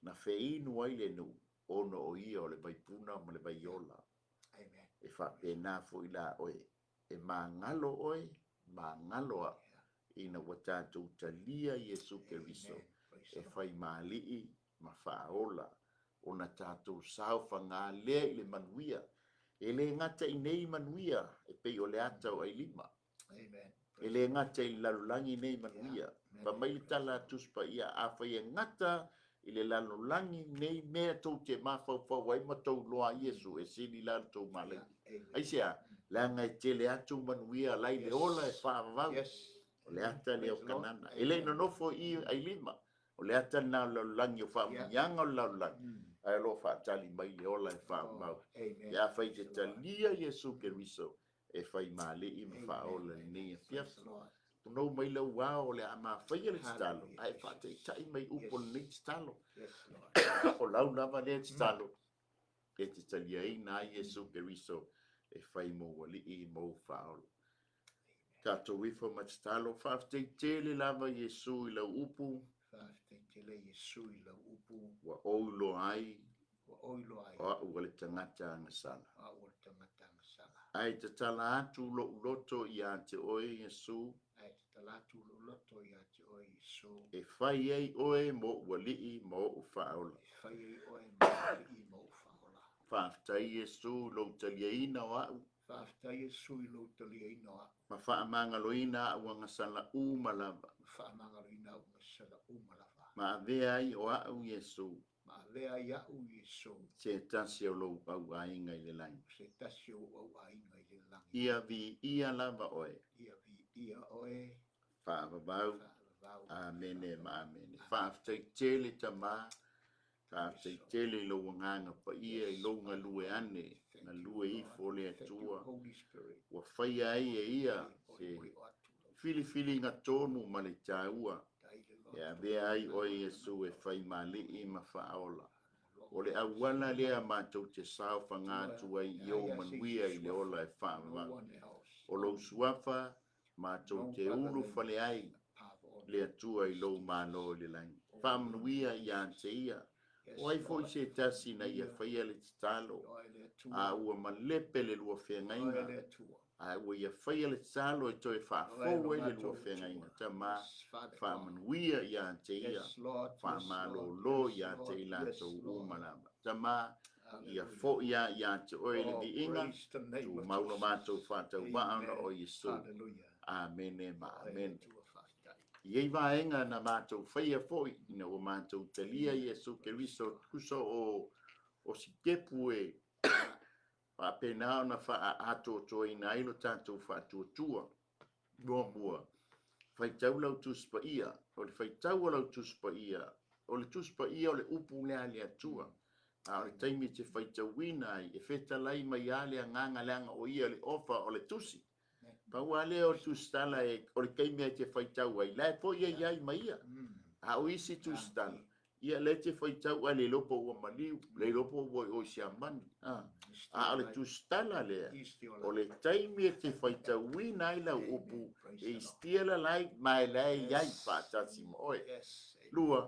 Speaker 2: na feinu ai le nuu, ona o ia o le vaipuna ma le vaiola.
Speaker 1: Amen.
Speaker 2: E faapena foi la oe, e magalo oe, magalo au, ina ua tatou talia Iesu Keriso
Speaker 1: Amen. Praise the
Speaker 2: e
Speaker 1: Lord.
Speaker 2: fai maali'i ma faaola, ona tatou saofaga lea i le manuia. E le gata i nei manuia, e pei o le ata o ailima.
Speaker 1: Amen.
Speaker 2: E le gata i le lalolagi nei manuia.
Speaker 1: Amen.
Speaker 2: Fa mai le tala a Tusi Paia, afai e gata i le lalolagi nei mea tou te mafaufau ai ma tou loa Iesu, e sili la le tou malai.
Speaker 1: Amen.
Speaker 2: Ai se a, leaga e tele atu manuia lai le ola e faavavau.
Speaker 1: Yes.
Speaker 2: O le ata lea o
Speaker 1: Praise the Lord.
Speaker 2: Kanana. E le nonofo i ailima. O le ata na o le lalolagi o faamanuiaga o le lalolagi. Ae o lo o faatali mai le ola e faavavau.
Speaker 1: Oh, amen.
Speaker 2: Pe afai te
Speaker 1: Praise the Lord.
Speaker 2: talia Iesu Keriso e fai maali'i ma
Speaker 1: Amen.
Speaker 2: faaola lenei
Speaker 1: Praise
Speaker 2: afiafi.
Speaker 1: the Lord.
Speaker 2: Punou mai lau ao o le a mafaia le tatalo,
Speaker 1: Hallelujah.
Speaker 2: ae faataitai mai upu o
Speaker 1: Yes.
Speaker 2: lenei tatalo.
Speaker 1: Yes, Lord.
Speaker 2: O lau lava lea tatalo, e te taliaina ai Iesu Keriso e fai mou alii ma ou faaola. Tatou ifo ma tatalo, faafetai tele lava Iesu i lau upu.
Speaker 1: Faafetai tele Iesu i lau upu.
Speaker 2: Ua ou iloa ai.
Speaker 1: Ua ou iloa ai.
Speaker 2: O au o le tagata agasala.
Speaker 1: O au o le tagata agasala.
Speaker 2: Ae tatala atu lou loto ia te oe Iesu.
Speaker 1: Ae tatala atu lou loto ia te oe Iesu.
Speaker 2: E fai ai oe mo ou alii ma ou faaola.
Speaker 1: E fai ai oe mo ou alii ma ou faaola.
Speaker 2: Faafetai Iesu i lou taliaina o au.
Speaker 1: Faafetai Iesu i lou taliaina o au.
Speaker 2: Ma faamagaloina au agasala uma lava.
Speaker 1: Ma faamagaloina au agasala uma lava.
Speaker 2: Ma avea ai o au Iesu.
Speaker 1: Ma avea ai au Iesu.
Speaker 2: Se tasi o lou auaiga i le lagi.
Speaker 1: Se tasi o lou auaiga i le lagi.
Speaker 2: Ia viia lava oe.
Speaker 1: Ia viia oe.
Speaker 2: Faavavau.
Speaker 1: Faavavau.
Speaker 2: Amene ma amene. Faafetai tele Tama. Faafetai tele i lou agaga paia i lou galue ane, galue ifo le Atua. Ua faia ai e ia se filifiliga tonu ma le taua e avea ai oe Iesu e fai ma alii ma faaola. O le auala lea matou te saofaga atu ai i ou manuia i le ola e faavavau. O lou suafa matou te ulufale ai le Atua i lou Malo i le lagi. Faamanuia ia te ia. O ai foi se tasi na ia faia le tatalo, a ua malepe le lua feagaiga, a ua ia faia le tatalo e toe faafou ai le lua feagaiga. Tama, faamanuia ia te ia, faamalolo ia te i latou uma lava. Tama, ia foi a ia te oe le viiga, tumau lo matou faatauvaa ona o Iesu. Amene ma amene. I ei vaega na matou faia foi ina ua matou talia Iesu Keriso tusa o sitepu e faapena ona faaatoatoaina ai lo tatou faatuatua. Muamua, faitau lau Tusi Paia. O le faitau o lau Tusi Paia, o le Tusi Paia o le upu lea a le Atua. A o le taimi e te faitauina ai, e fetalai mai lava le agaga leaga o ia le ofa o le Tusi. Pau lava lea o le tusitala e, o le taimi e te faitau ai, la e foi e i ai ma ia. A o isi tusitala, ia lea te faitau ae le iloa po ua maliu, le iloa po ua i o i Siamani. A o le tusitala lea, o le taimi e te faitauina ai lau upu, e still alive, ma e la e i ai faatasi ma oe. Lua,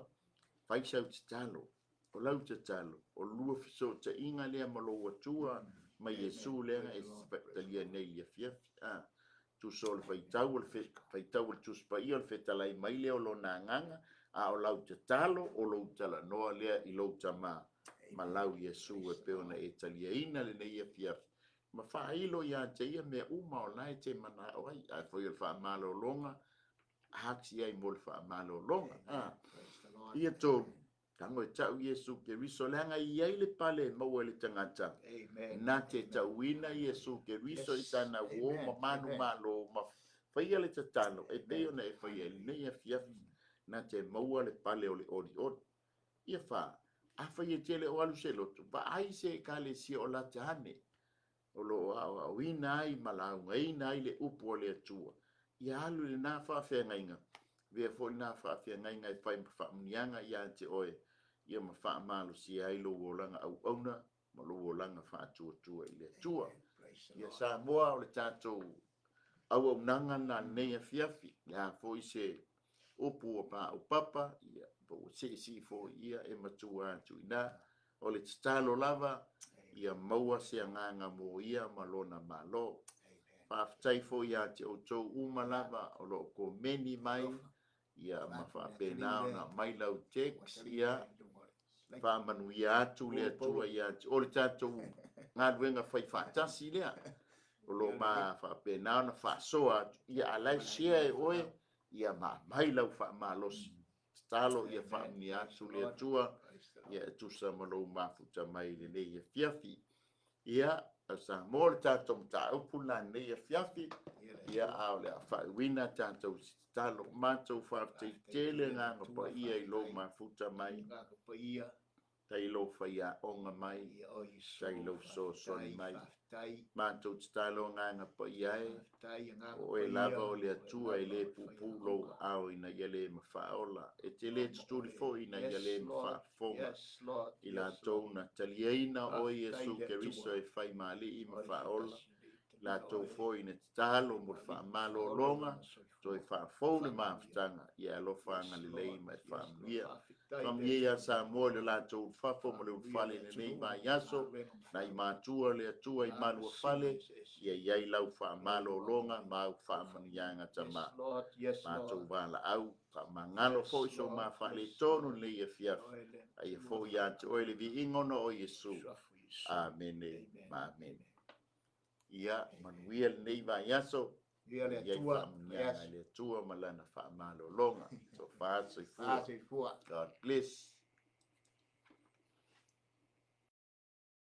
Speaker 2: fai sau tatalo. O lau tatalo, o lua fesootaiga lea ma lou Atua ma Iesu lea e talia nei i le afiafi. Tusa o le faitau o le faitau o le Tusi Paia o le fetalai mai lea o lona agaga, a o lau tatalo o lou talanoa lea i lou Tama ma lau Iesu e pei ona e taliaina lenei afiafi. Ma faailo ia te ia mea uma o la e te manao ai. Ae foi o le faamalologa, haki ai mo le faamalologa. Ia tolu, tango e tau Iesu Keriso, leaga e i ai le pale e maua e le tagata. Na te tauina Iesu Keriso i tana uo ma manu malo ma faia le tatalo e pei ona e faia i lenei afiafi. Na te maua le pale o le olioli. Ia fa, afai e tele o alu se loto, vaai se ekalesia o lata ane, o lo o aoaoina ai ma laugaina ai le upu a le Atua. Ia alu i lena faafeagaiga, avea foi lena faafeagaiga e fai ma faamuniaga ia te oe, ia ma faamalosia ai lou olaga auauna ma lou olaga faatuatua i le Atua. Ia Samoa o le tatou auaunaga na lenei afiafi, le a foi se upu o paopapa, ia po ua seesii foi ia e matua atu i ina. O le tatalo lava, ia maua se agaga mo ia ma lona Malo. Faafetai foi ia te outou uma lava o loo komeni mai, ia ma faapena ona mai lau text, ia faamanuia atu le Atua ia te o le tatou galuega fai faatasi lea. O lo ma faapena ona faasoa atu, ia a lae share e oe, ia ma mai lau faamalosi. Tatalo ia faamanuia atu le Atua, ia e tusa ma lou mafuta mai lenei afiafi. Ia, Samoa le tatou mataupu la lenei afiafi, ia a o le a faaiuina tatou tatalo. Matou faafetai tele agaga paia i lou mafuta mai, tai lou faiaoga mai, tai lou fesoasoani mai. Matou tatalo agaga paia e, o oe lava o le Atua e le puupuu lou aao ina ia le mafaaola, e te le tutuli foi ina ia le mafaafofoga. I latou na taliaina oe Iesu Keriso e fai ma alii ma faaola, Latou foi na tatalo mo le faamalologa, toe faafou le mafutaga, ia alofa agalelei ma e faamanuia. Faamanuia ia Samoa i le latou ulufafo ma le ulufale i lenei vaiaso, nai matua le Atua i maluafale, ia i ai lau faamalologa ma au faamanuiaga tama. Matou valaau, faamagalo foi so ma faaletonu i lenei afiafi, a ia foi ia te oe le viiga ona o Iesu. Amene ma amene. Ia manuia lenei vaiaso.
Speaker 1: Ia le
Speaker 2: Ia i
Speaker 1: Atua.
Speaker 2: Faamanuiaga i le Atua ma lana faamalologa. Tofa soifua.
Speaker 1: Soifua.
Speaker 2: God bless.